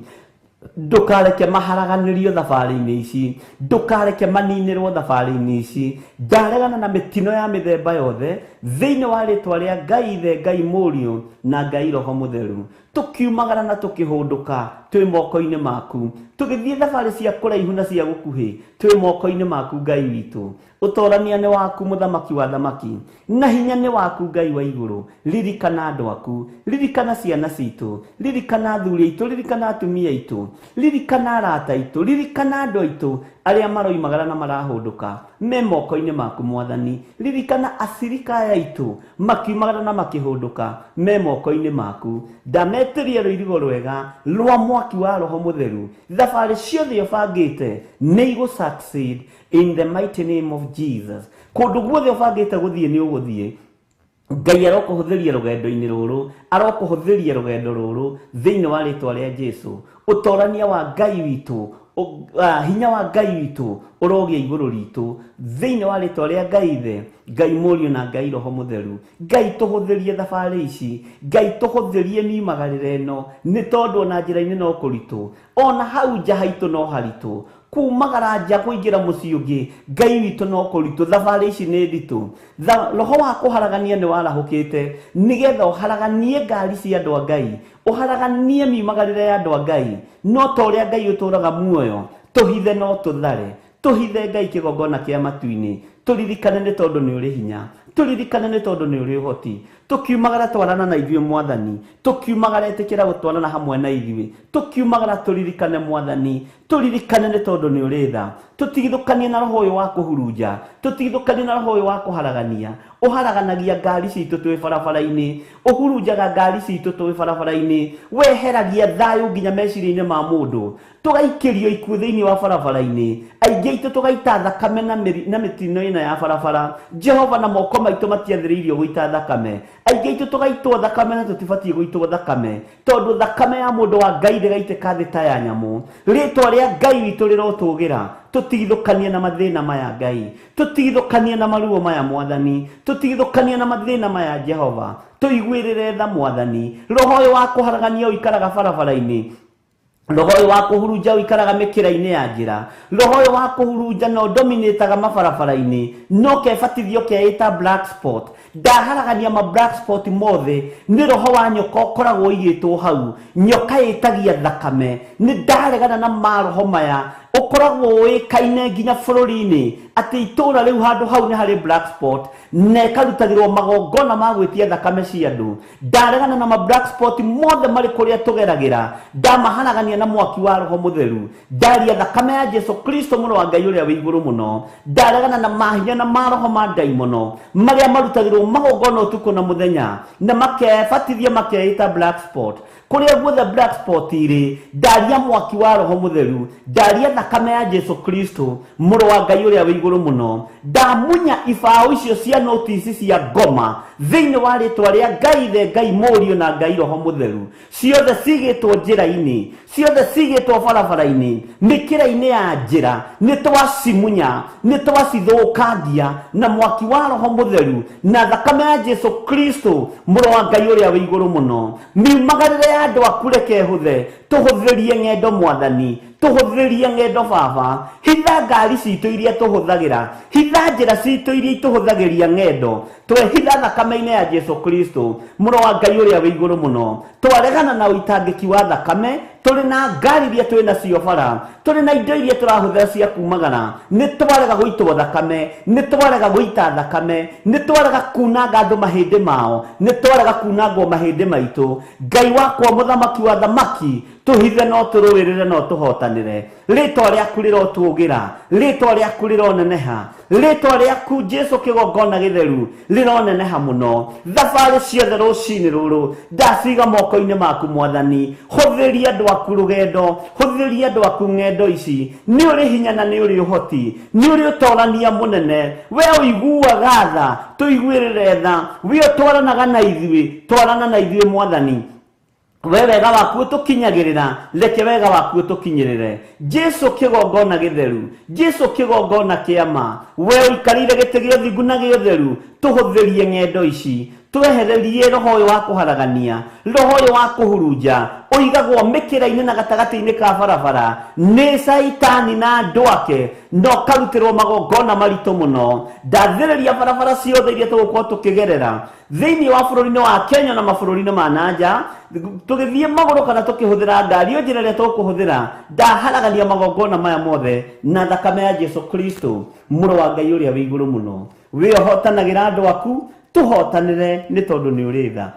ndũkareke maharaganĩrio thabarĩ-inĩ ici, ndũkareke maninĩrwo thabarĩ-inĩ ici. Ndaregana na mĩtino ya mĩthemba yothe thĩinĩ wa rĩtwa rĩa Ngai Ithe, Ngai Mũriũ na Ngai Roho Mũtheru. Tũkiumagara na tũkĩhũndũka twĩ moko-inĩ maku, tũgĩthiĩ thabarĩ cia kũraihu na cia gũkuhĩ twĩ moko-inĩ maku Ngai witũ. Ũtorania nĩ waku mũthamaki wa thamaki, na hinya nĩ waku Ngai wa igũrũ. Ririkana andũ aku, ririkana ciana citũ, ririkana athuri aitũ, ririkana atumia aitũ, ririkana arata aitũ, ririkana andũ aitũ arĩa maroimagara na marahũndũka me moko-inĩ maku Mwathani. Ririkana acirika aya aitũ makiumagara na makĩhũndũka me moko-inĩ maku. Ndametĩria rũirigo rwega rwa mwaki wa Roho Mũtheru. Thabarĩ ciothe ũbangĩte nĩ igũ succeed in the mighty name of Jesus. Kũndũ guothe ũbangĩte gũthiĩ nĩ ũgũthiĩ. Ngai arokũhũthĩria rũgendo-inĩ rũrũ, arokũhũthĩria rũgendo rũrũ thĩinĩ wa rĩtwa rĩa Jesu. Ũtorania wa Ngai witũ, hinya wa Ngai witũ ũrogĩa igũrũ ritũ thĩinĩ wa rĩtwa rĩa Ngai Ithe, Ngai Mũriũ na Ngai Roho Mũtheru. Ngai tũhũthĩrie thabarĩ ici, Ngai tũhũthĩrie miumagarĩre ĩno, nĩ tondũ ona njĩra-inĩ no kũritũ, ona hau nja haitũ no haritũ, kumagara nja kũingĩra mũciĩ ũngĩ Ngai witũ no kũritũ, thabarĩ ici nĩ nditũ. Roho wa kũharagania nĩ warahũkĩte nĩgetha ũharaganie ngari cia andũ a Ngai, ũharaganie miumagarĩre ya andũ a Ngai, no ta ũrĩa Ngai ũtũũraga muoyo, tũhithe no tũthare, tũhithe Ngai kĩgongona kĩa matu-inĩ, tũririkane nĩ tondũ nĩ ũrĩ hinya, tũririkane nĩ tondũ nĩ ũrĩ ũhoti. Tũkiumagara twarana na ithuĩ Mwathani, tũkiumagara ĩtĩkĩra gũtwarana hamwe na ithuĩ, tũkiumagara tũririkane Mwathani, tũririkane nĩ tondũ nĩ ũrĩ tha. Tũtigithũkanie na roho ũyũ wa kũhurunja, tũtigithũkanie na roho ũyũ wa kũharagania. Ũharaganagia ngari citũ twĩ barabara-inĩ, ũhurunjaga ngari citũ twĩ barabara-inĩ, weheragia thayũ nginya meciria-inĩ ma mũndũ, tũgaikĩrio ikuũ thĩinĩ wa barabara-inĩ, aingĩ aitũ tũgaita thakame na mĩtino ĩno ya barabara. Jehova, na moko maitũ matiathĩrĩirio gũita thakame, aingĩ aitũ tũgaitwo thakame na tũtibatiĩ gũitwo thakame, tondũ thakame ya mũndũ wa Ngai ndĩgaitĩka thĩ ta ya nyamũ. Rĩtwa rĩa Ngai witũ rĩrotũgĩra. Tũtigithũkanie na mathĩna maya Ngai, tũtigithũkanie na maruo maya Mwathani, tũtigithũkanie na mathĩna maya Jehova, tũiguĩrĩre tha Mwathani. Roho ũyũ wa kũharagania ũikaraga barabara-inĩ, roho ũyũ wa kũhurunja ũikaraga mĩkĩra-inĩ ya njĩra, roho ũyũ wa kũhurunja no dominĩtaga mabarabara-inĩ, no kebatithio keĩta black spot. Ndaharagania ma black spot mothe, nĩ roho wa nyoka ũkoragwo ũigĩtwo hau, nyoka ĩtagia thakame. Nĩ ndaregana na maroho maya ũkoragwo ũĩkaine nginya bũrũri-inĩ atĩ itũũra rĩu handũ hau nĩ harĩ black spot na ĩkarutagĩrwo magongona ma gwĩtia thakame cia andũ. Ndaregana na ma black spot mothe marĩ kũrĩa tũgeragĩra, ndamaharagania na mwaki wa Roho Mũtheru. Ndaria thakame ya Jesu Kristo mũrũ wa Ngai ũrĩa wĩ igũrũ mũno. Ndaregana na mahinya na maroho ma ndaimono marĩa marutagĩrwo magongona ũtukũ na mũthenya na makebatithia makeĩta black spot. Kũrĩa guothe black spot irĩ, ndaria mwaki wa Roho Mũtheru, ndaria thakame ya Jesu Kristo mũrũ wa Ngai ũrĩa wĩ igũrũ mũno. Ndamunya ibaũ icio cia notice cia ngoma thĩinĩ wa rĩtwa rĩa Ngai Ithe, Ngai Mũriũ na Ngai Roho Mũtheru. Ciothe cigĩtwo njĩra-inĩ, ciothe cigĩtwo barabara-inĩ, mĩkĩra-inĩ ya njĩra, nĩ twacimunya, nĩ twacithũkangia na mwaki wa Roho Mũtheru na thakame ya Jesu Kristo mũrũ wa Ngai ũrĩa wĩ igũrũ mũno. Miumagarĩre ya andũ aku reke ĩhũthe, tũhũthĩrie ng'endo Mwathani, tũhũthĩrie ng'endo Baba. Hitha ngari citũ iria tũhũthagĩra, hitha njĩra citũ iria itũhũthagĩria ng'endo, twehitha thakame-inĩ ya Jesu Kristo mũrũ wa Ngai ũrĩa wĩ igũrũ mũno. Twaregana na ũitangĩki wa thakame, tũrĩ na ngari iria twĩ nacio bara, tũrĩ na indo iria tũrahũthĩra cia kumagara, nĩ twarega gũitwo thakame, nĩ twarega gũita thakame, nĩ twarega kunanga andũ mahĩndĩ mao, nĩ twarega kunangwo mahĩndĩ maitũ. Ngai wakwa mũthamaki wa thamaki, tũhithe no tũrũĩrĩre no tũhotanĩre. Rĩtwa rĩaku rĩrotũgĩra, rĩtwa rĩaku rĩroneneha, rĩtwa rĩaku Jesu kĩgongona gĩtheru rĩroneneha mũno. Thabarĩ ciothe rũcinĩ rũrũ ndaciga moko-inĩ maku Mwathani. Hũthĩria andũ aku rũgendo, hũthĩria andũ aku ng'endo ici. Nĩ ũrĩ hinya na nĩ ũrĩ ũhoti, nĩ ũrĩ ũtorania mũnene. We ũiguaga tha, tũiguĩrĩre tha. We ũtwaranaga na ithuĩ, twarana na ithuĩ Mwathani. We wega waku ũtũkinyagĩrĩra, reke wega waku ũtũkinyĩrĩre. Jesu kĩgongona gĩtheru, Jesu kĩgongona kĩa ma, we ũikarĩire gĩtĩ gĩa ũthingu na gĩa ũtheru, tũhũthĩrie ng'endo ici, twehererie roho ũyũ wa kũharagania, roho ũyũ wa kũhurunja, ũigagwo mĩkĩra-inĩ na gatagatĩ-inĩ ka barabara nĩ Caitani na andũ ake, na ũkarutĩrwo magongona maritũ mũno. Ndathĩrĩria barabara ciothe iria tũgũkorwo tũkĩgerera thĩinĩ wa bũrũri-inĩ wa Kenya na mabũrũri-inĩ ma nanja, tũgĩthiĩ magũrũ kana tũkĩhũthĩra ngari, o njĩra ĩrĩa tũkũhũthĩra, ndaharagania magongona maya mothe na thakame ya Jesu Kristo mũrũ wa Ngai ũrĩa wĩ igũrũ mũno. We ũhotanagĩra andũ aku, tũhotanĩre nĩ tondũ nĩ ũrĩ tha.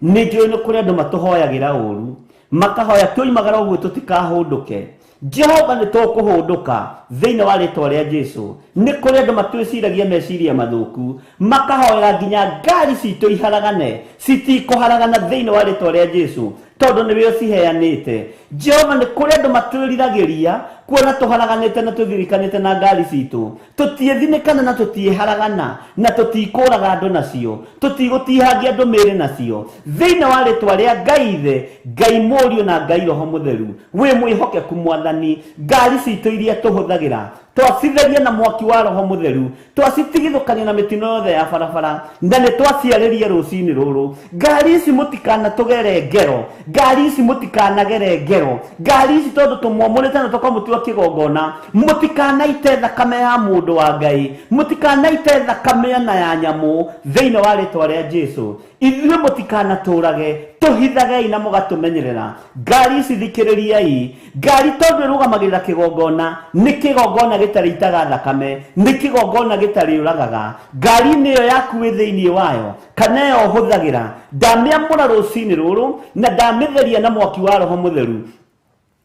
Nĩ njũĩ nĩ kũrĩ andũ matũhoyagĩra ũru, makahoya tũimagara ũguo tũtikahũndũke. Jehova nĩ tũkũhũndũka thĩinĩ wa rĩtwa rĩa Jesu. Nĩ kũrĩ andũ matwĩciragia meciria mathũku, makahoera nginya ngari citũ iharagane, citikũharagana thĩinĩ wa rĩtwa rĩa Jesu. Tondu niwe uciheanite. Jehova ni kuri andu matwĩriragĩria kuona tũharaganĩte na tũthirikanĩte na ngari citũ. Tũtiĩthinĩkana na tũtiĩharagana na tũtikũraga andũ nacio, tũtigũtihangia andũ mĩĩrĩ nacio. Thĩinĩ wa rĩtwa rĩa Ngai Ithe, Ngai Mũriũ na Ngai Roho Mũtheru, wĩ mwĩhokeku Mwathani. Ngari citũ iria tũhũthagĩra twacitheria na mwaki wa Roho Mũtheru, twacitigithũkania na mĩtino yothe ya barabara, na nĩ twaciarĩria rũcinĩ rũrũ. Ngari ici mũtikanatũgere ngero, ngari ici mũtikanagere ngero, ngari ici tondũ tũmwamũrĩte na tũkamũtua kĩgongona, mũtikanaite thakame ya mũndũ wa Ngai, mũtikanaite thakame na ya nyamũ thĩinĩ wa rĩtwa rĩa Jesu. Ithuĩ mũtikanatũrage, tũhithagei na mũgatũmenyerera. Ngari ici thikĩrĩriai, ngari tondũ ĩrũgamagĩrĩra kĩgongona, nĩ kĩgongona gĩtarĩ itaga thakame, nĩ kĩgongona gĩtarĩ ũragaga. Ngari-inĩ ĩyo yaku wĩ thĩinĩ wayo kana ĩyo ũhũthagĩra, ndamĩamũra rũcinĩ rũrũ na ndamĩtheria na mwaki wa Roho Mũtheru,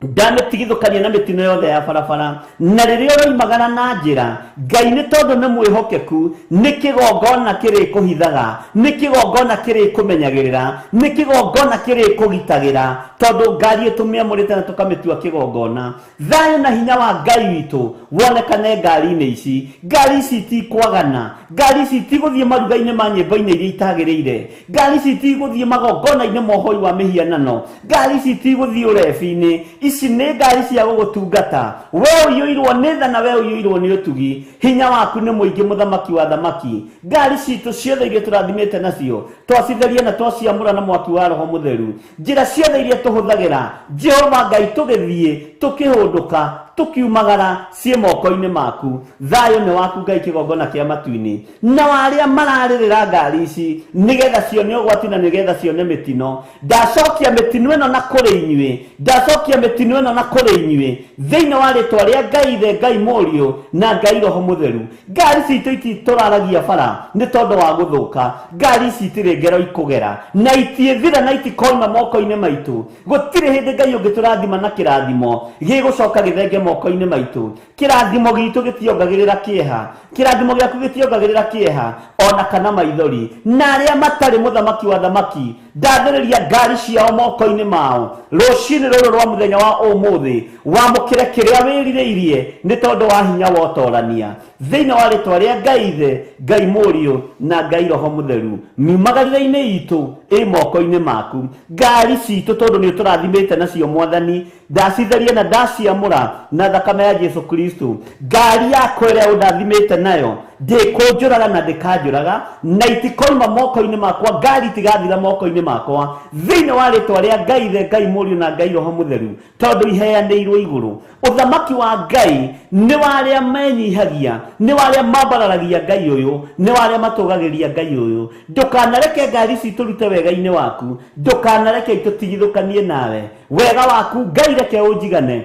ndamĩtigithũkania na mĩtino yothe ya barabara. Na rĩrĩa ũroimagara na njĩra, Ngai nĩ tondũ nĩ mwĩhokeku, nĩ kĩgongona kĩrĩkũhithaga, nĩ kĩgongona kĩrĩkũmenyagĩrĩra, nĩ kĩgongona kĩrĩkũgitagĩra, tondũ ngari ĩtũmĩamũrĩte na tũkamĩtua kĩgongona. Thayũ na hinya wa Ngai witũ wonekane ngari-inĩ ici. Ngari ici itikwagana, ngari ici itigũthiĩ maruga-inĩ ma nyĩmbo-inĩ iria itagĩrĩire, ngari ici itigũthiĩ magongona-inĩ ma ũhoi wa mĩhianano, ngari ici itigũthiĩ ũrebi-inĩ. Ici nĩ ngari cia gũgũtungata. We ũiyũirwo nĩ tha na we ũiyũirwo nĩ ũtugi. Hinya waku nĩ mũingĩ, mũthamaki wa thamaki. Ngari citũ ciothe iria tũrathimĩte nacio twacitheria na twaciamũra na mwaki wa Roho Mũtheru. Njĩra ciothe iria tũhũthagĩra, Jehova Ngai, tũgĩthiĩ tũkĩhũndũka tũkiumagara ciĩ moko-inĩ maku. Thayũ nĩ waku Ngai, kĩgongona kĩa matu-inĩ. Na arĩa mararĩrĩra ngari ici nĩgetha cione ũgwati na nĩgetha cione mĩtino, ndacokia mĩtino ĩno na kũrĩ inyuĩ, ndacokia mĩtino ĩno na kũrĩ inyuĩ thĩinĩ wa rĩtwa rĩa Ngai Ithe, Ngai Mũriũ na Ngai Roho Mũtheru. Ngari citũ ititũraragia bara nĩ tondũ wa gũthũka, ngari ici itirĩ ngero ikũgera na itiĩthira na itikoima moko-inĩ maitũ. Gũtirĩ hĩndĩ Ngai ũngĩtũrathima na kĩrathimo gĩgũcoka gĩthenge moko-inĩ maitũ. Kĩrathimo gitũ gĩtiongagĩrĩra kĩeha, kĩrathimo gĩaku gĩtiongagĩrĩra kĩeha ona kana maithori. Na arĩa matarĩ mũthamaki wa thamaki, ndathĩrĩria ngari ciao moko-inĩ mao rũcinĩ rũrũ rwa mũthenya wa ũmũthĩ. Wamũkĩre kĩrĩa wĩrirĩirie nĩ tondũ wa hinya wa ũtorania thĩinĩ wa rĩtwa rĩa Ngai Ithe, Ngai Mũriũ na Ngai Roho Mũtheru. Miumagarĩre-inĩ itũ ĩ moko-inĩ maku. Ngari citũ tondũ nĩ ũtũrathimĩte nacio Mwathani, ndacitheria na ndaciamũra na thakame ya Jesu Kristo. Ngari yakwa ĩrĩa ũndathimĩte nayo ndĩkũnjũraga na ndĩkanjũraga, na itikoima moko-inĩ makwa, ngari itigathira moko-inĩ makwa thĩinĩ wa rĩtwa rĩa Ngai Ithe, Ngai Mũriũ na Ngai Roho Mũtheru, tondũ iheanĩirwo igũrũ. Ũthamaki wa Ngai nĩ wa arĩa menyihagia, nĩ wa arĩa mambararagia Ngai ũyũ, nĩ wa arĩa matũgagĩria Ngai ũyũ. Ndũkanareke ngari ici itũrute wega-inĩ waku, ndũkanareke itũtigithũkanie nawe. Wega waku Ngai reke ũnjigane,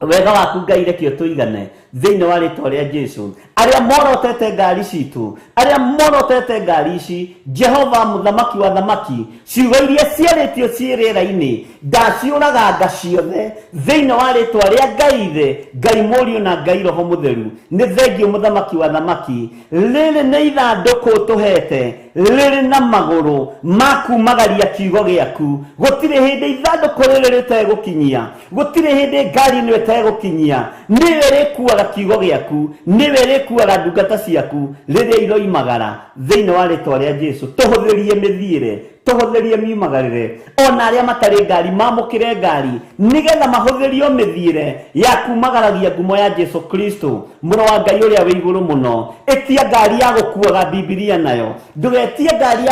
wega waku Ngai reke ũtũigane thĩinĩ wa rĩtwa rĩa Jesu. Arĩa morotete ngari citũ, arĩa morotete ngari ici, Jehova mũthamaki wa thamaki, ciugo iria ciarĩtio ciĩ rĩera-inĩ ndaciũraganga ciothe thĩinĩ wa rĩtwa rĩa Ngai Ithe, Ngai Mũriũ na Ngai Roho Mũtheru. Nĩ thengiũ mũthamaki wa thamaki. Rĩrĩ nĩ ithandũkũ ũtũhete rĩrĩ na magũrũ ma kumagaria kiugo gĩaku. Gũtirĩ hĩndĩ ithandũkũ rĩrĩ rĩtegũkinyia, gũtirĩ hĩndĩ ngari ĩno ĩtegũkinyia. Nĩwe ĩrĩkuaga kiugo gĩaku, nĩwe ĩrĩkuaga ndungata ciaku rĩrĩa iroimagara thĩinĩ wa rĩtwa rĩa Jesu. Tũhũthĩrie mĩthiĩre, tũhũthĩrie miumagarĩre, ona arĩa matarĩ ngari mamũkĩre ngari nĩgetha mahũthĩrio mĩthiĩre ya kumagaragia ngumo ya Jesu Kristo mũrũ wa Ngai ũrĩa wĩ igũrũ mũno. Ĩtia ngari ya gũkuaga Bibilia nayo, ndũgetie ngari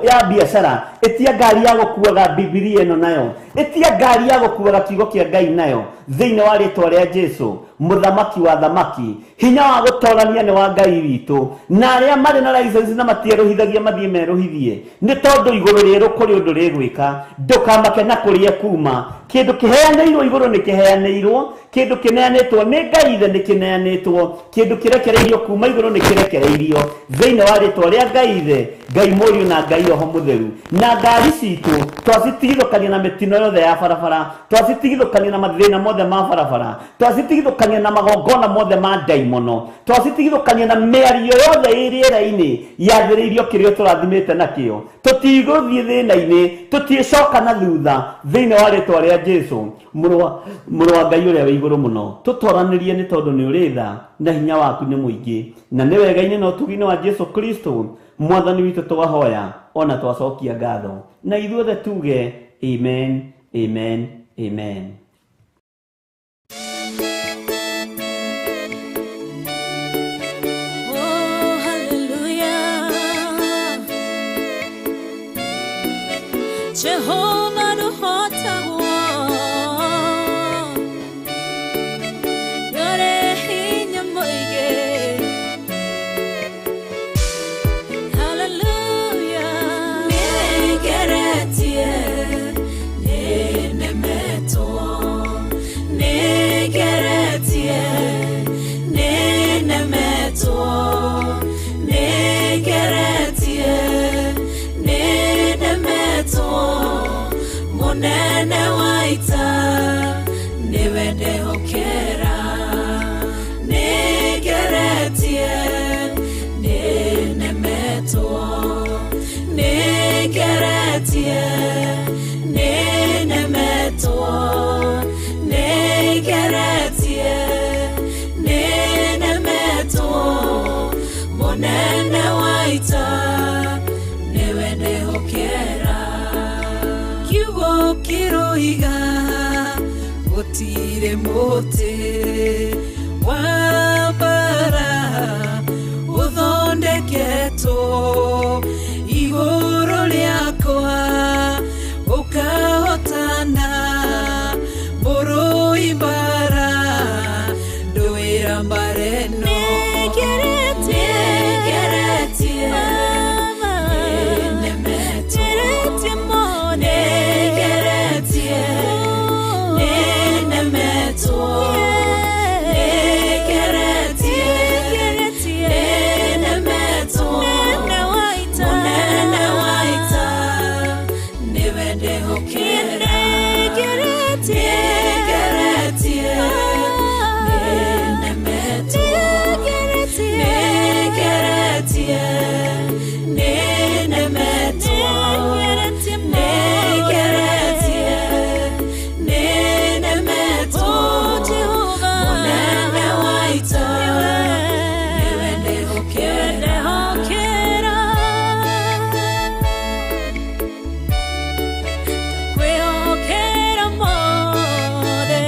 ya biacara, ĩtia ngari ya gũkuaga Bibilia ĩno nayo, ĩtia ngari ya gũkuaga kiugo kĩa Ngai nayo thĩinĩ wa rĩtwa rĩa Jesu mũthamaki wa thamaki. Hinya wa gũtorania nĩ wa Ngai witũ, na arĩa marĩ na license na matierũhithagia mathiĩ merũhithie, nĩ tondũ igũrũ rĩerũ kũrĩ ũndũ rĩgwĩka. Ndũkamake na kũrĩa kuma. Kĩndũ kĩheanĩirwo igũrũ nĩ kĩheanĩirwo, kĩndũ kĩneanĩtwo nĩ Ngai ithe nĩ kĩneanĩtwo, kĩndũ kĩrekereirio kuma igũrũ nĩ kĩrekereirio thĩinĩ wa rĩtwa rĩa Ngai ithe, Ngai Mũriũ na Ngai Roho Mũtheru. Na ngari citũ twacitigithũkania na mĩtino yothe ya barabara, twacitigithũkania na mathĩna mothe ma barabara, twacitigithũkania na magongona mothe ma ndaimono, twacitigithũkania na mĩario yothe ĩ rĩera-inĩ yathĩrĩirio kĩrĩa tũrathimĩte nakĩo. Tũtigũthiĩ thĩna-inĩ, tũtiĩcoka na thutha thĩinĩ wa rĩtwa rĩa Jesu, mũrũ wa Ngai ũrĩa wĩ igũrũ mũno. Tũtoranĩrie nĩ tondũ nĩ ũrĩ tha na hinya waku nĩ mũingĩ, na nĩ wega-inĩ na ũtugi-inĩ wa Jesu Kristo mwathani witũ twahoya ona twacokia ngatho, na ithuothe tuge amen, amen, amen. Oh, hallelujah. Jehovah nũhotagwo, nĩũrĩ hinya mũingĩ. Hallelujah. Nĩngeretie, nĩnemetwo. Nĩngeretie, nĩnemetwo. Nĩngeretie, nĩnemetwo. Mũnene wa ita nĩwe ndehokera. Nĩngeretie, nĩnemetwo. Nĩngeretie, nĩnemetwo. Nĩngeretie, nĩnemetwo. Mũnene wa ita nĩwe ndehokera. Kiugo kĩroiga gũtirĩ mũtĩ wa mbara ũthondeketwo igũrũ rĩakwa ũkahotana mũrũi mbara ndũĩra mbara ĩno. Nĩngeretie, nĩnemetwo. Nĩngeretie, nĩnemetwo. Nĩngeretie, nĩnemetwo. Mũnene wa ita nĩwe ndehokera. Nĩngeretie, nĩnemetwo. Nĩngeretie, nĩnemetwo. Nĩngeretie, nĩnemetwo. Mũnene wa ita nĩwe ndehokera. Kwĩhokera mothe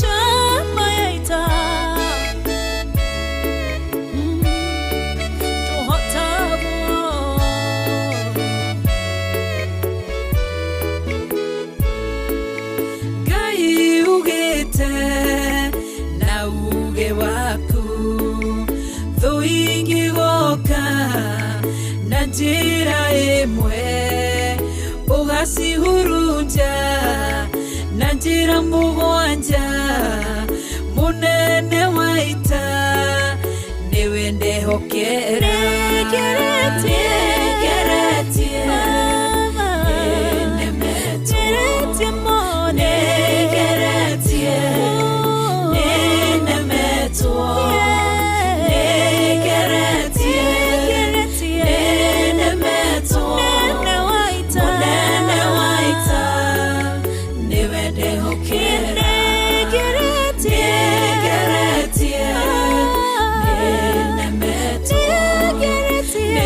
chama ya ita tũhotagwo. Ngai ugĩte na uge waku thũ ingĩgoka na njĩra ĩmwe ũgacihurunja na njĩra mũgwanja. Mũnene wa ita nĩwe ndehokera. Nĩngeretie, nĩnemetwo. Nĩngeretie, nĩnemetwo. Nĩngeretie, nĩnemetwo. Mũnene wa ita nĩwe ndehokera. Nĩngeretie, nĩnemetwo. Nĩngeretie,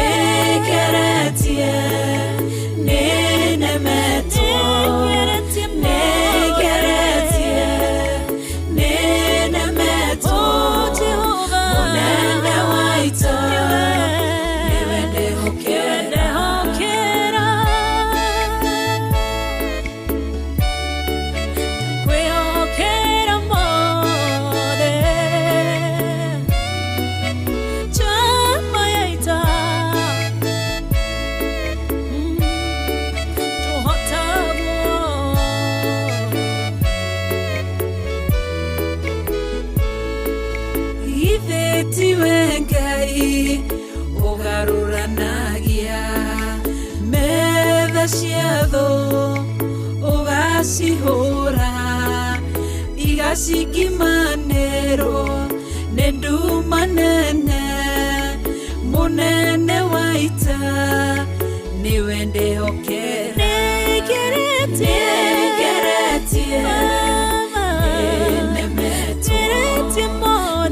Cia thũ ũgacihũra igacingimanĩrwo nĩ nduma nene mũnene wa ita nĩwe ndĩhokera nĩngeretie nĩnemetwo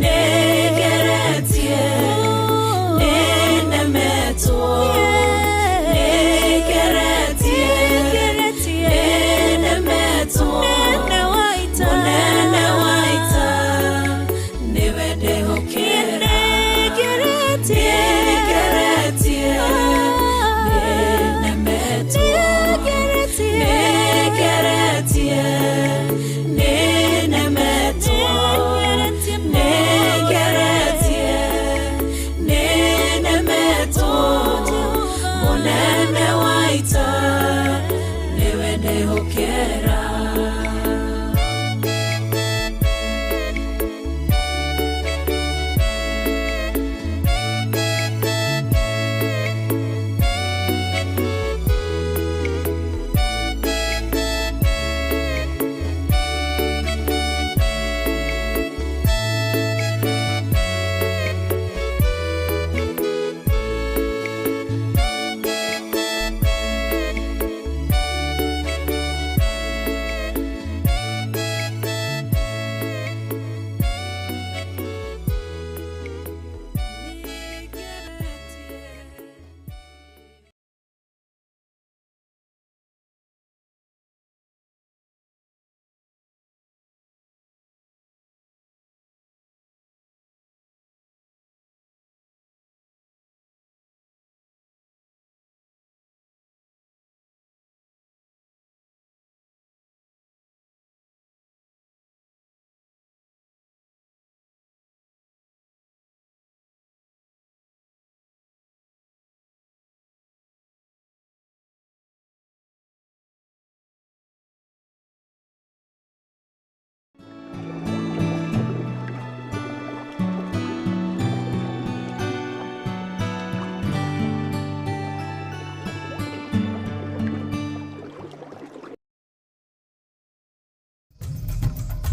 nĩngeretie nĩnemetwo nĩngeretie nĩnemetwo mũnene wa ita nĩwe ndĩhokera nĩngeretie nĩnemetwo nĩngeretie nĩnemetwo nĩngeretie nĩnemetwo mũnene wa ita nĩwe ndĩhokera.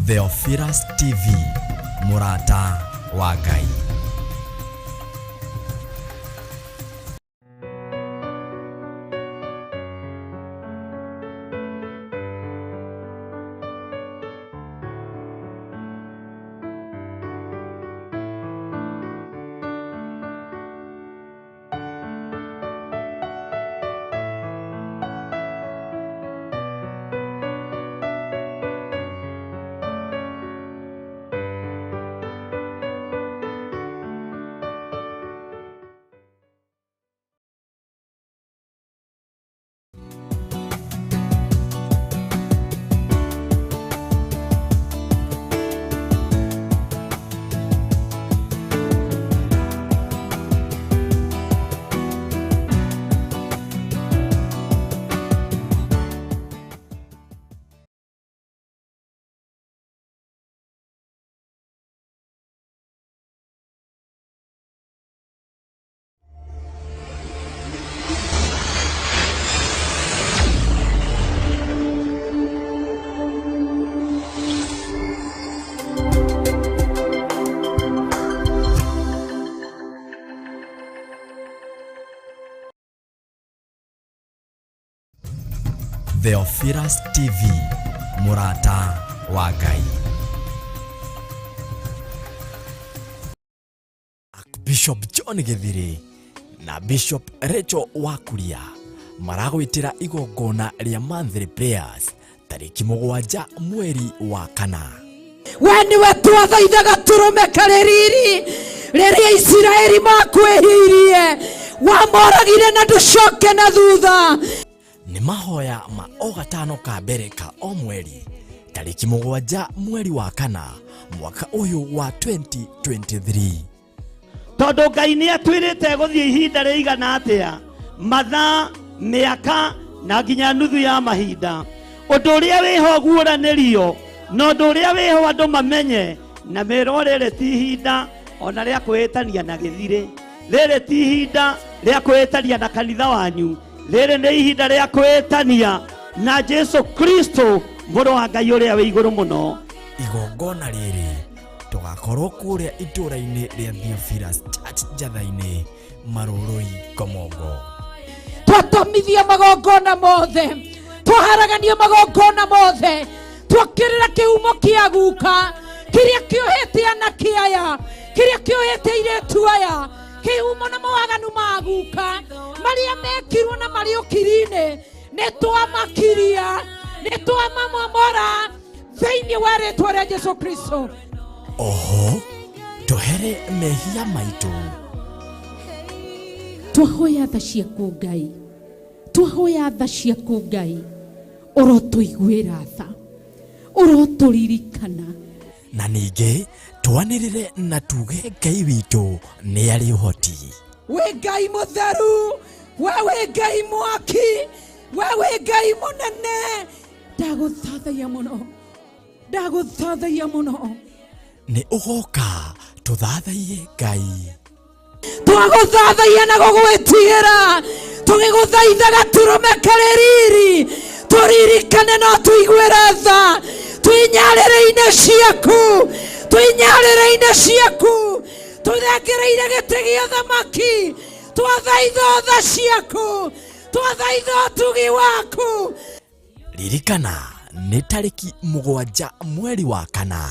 Theophilus TV, mũrata wa Ngai. Theophilus TV, mũrata wa Ngai. Bishop John Githiri na Bishop Rachel Wakuria maragwĩtĩra igongona rĩa monthly prayers tarĩki 7 mweri wa 4. We nĩwe twathaithaga tũrũme karĩ riri rĩrĩa Isiraeli makwĩhirie wamoragire na ndũcoke na thutha. Nĩ mahoya ma o gatano ka mbere ka o mweri tarĩki 7 mweri wa 4 mwaka ũyũ wa 2023. Tondũ Ngai nĩ atwĩrĩte gũthiĩ ihinda rĩigana atĩa, mathaa, mĩaka na nginya nuthu ya mahinda. Ũndũ ũrĩa wĩho guũranĩrio na ũndũ ũrĩa wĩho andũ mamenye na merwo rĩrĩ ti ihinda ona rĩa kwĩĩtania na gĩthirĩ, rĩrĩ ti ihinda rĩa kwĩĩtania na kanitha wanyu, Rĩrĩ nĩ ihinda rĩa kwĩtania na Jesu Kristo mũrũ wa Ngai ũrĩa wĩ igũrũ mũno. Igongona rĩrĩ tũgakorwo kũrĩa itũũra-inĩ rĩa Theophilus Church Njatha-inĩ, Marũrũi, Ngomongo. Twatomithia magongona mothe, twaharagania magongona mothe, twokĩrĩra kĩhumo kĩa guka kĩrĩa kĩohete anake aya, kĩrĩa kĩohete airĩtu aya, kĩhumo na mawaganu ma guka marĩa mekirwo na marĩ ũkiri-inĩ, nĩ twamakiria, nĩ twamamomora thĩinĩ wa rĩtwa rĩa Jesu Kristo. Oho tũhere mehia maitũ. Twahoya tha ciaku Ngai, twahoya tha ciaku Ngai, ũrotũiguĩra tha, ũrotũririkana. Na ningĩ twanĩrĩre na tuge Ngai witũ nĩ arĩ ũhoti. Wĩ Ngai mũtheru, we wĩ Ngai mwaki, we wĩ Ngai mũnene, ndagũthathaiya mũno, ndagũthathaiya mũno. Nĩ ũgoka tũthathaiye Ngai. Twagũthathaiya na gũgwĩtigĩra, tũgĩgũthaitha gatũrũme karĩ riri, tũririkane no tũiguĩre tha, twĩnyarĩrĩ-inĩ ciaku, twĩnyarĩrĩ-inĩ ciaku, tũthengereire gĩtĩ gĩa thamaki, twathaitha tha ciaku, twathaitha ũtugi waku. Ririkana nĩ tarĩki 7 mweri wa 4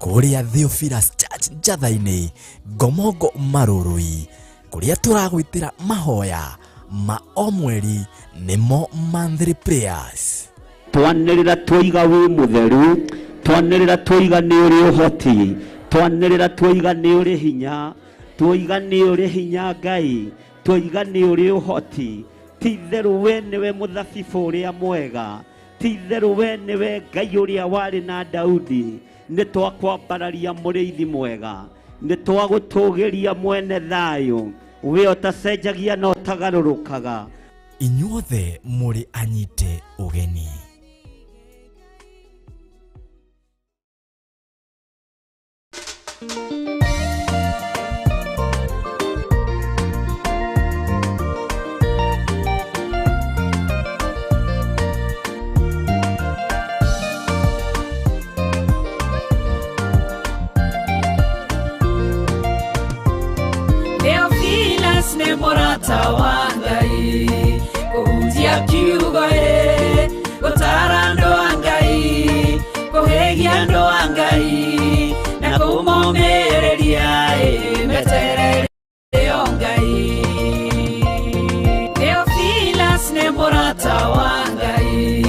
kũrĩa Theophilus Church Njatha-inĩ, Ngomongo, Marũrũi, kũrĩa tũragwĩtĩra mahoya ma o mweri nĩmo monthly prayers. Twanĩrĩra twoiga wĩ mũtheru, twanĩrĩra twoiga nĩ ũrĩ ũhoti, twanĩrĩra twoiga nĩ ũrĩ hinya, twoiga nĩ ũrĩ hinya Ngai, twoiga nĩ ũrĩ ũhoti. Ti itherũ we nĩwe mũthabibũ ũrĩa mwega, ti itherũ we nĩwe Ngai ũrĩa warĩ na Daudi. Nĩ twakwambararia mũrĩithi mwega, nĩ twagũtũgĩria mwene thayũ, we ũtacenjagia na ũtagarũrũkaga. Inyuothe mũrĩ anyite ũgeni. Theophilus nĩ mũrata wa Ngai, kũhunjia kiugo ĩ, gũtara andũ a Ngai, kũhĩgia andũ a Ngai, na kũmomĩrĩria ĩ, meterere o Ngai. Theophilus nĩ mũrata wa Ngai,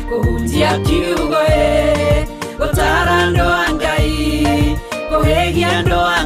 kũhunjia kiugo ĩ, gũtara andũ a Ngai, kũhĩgia andũ a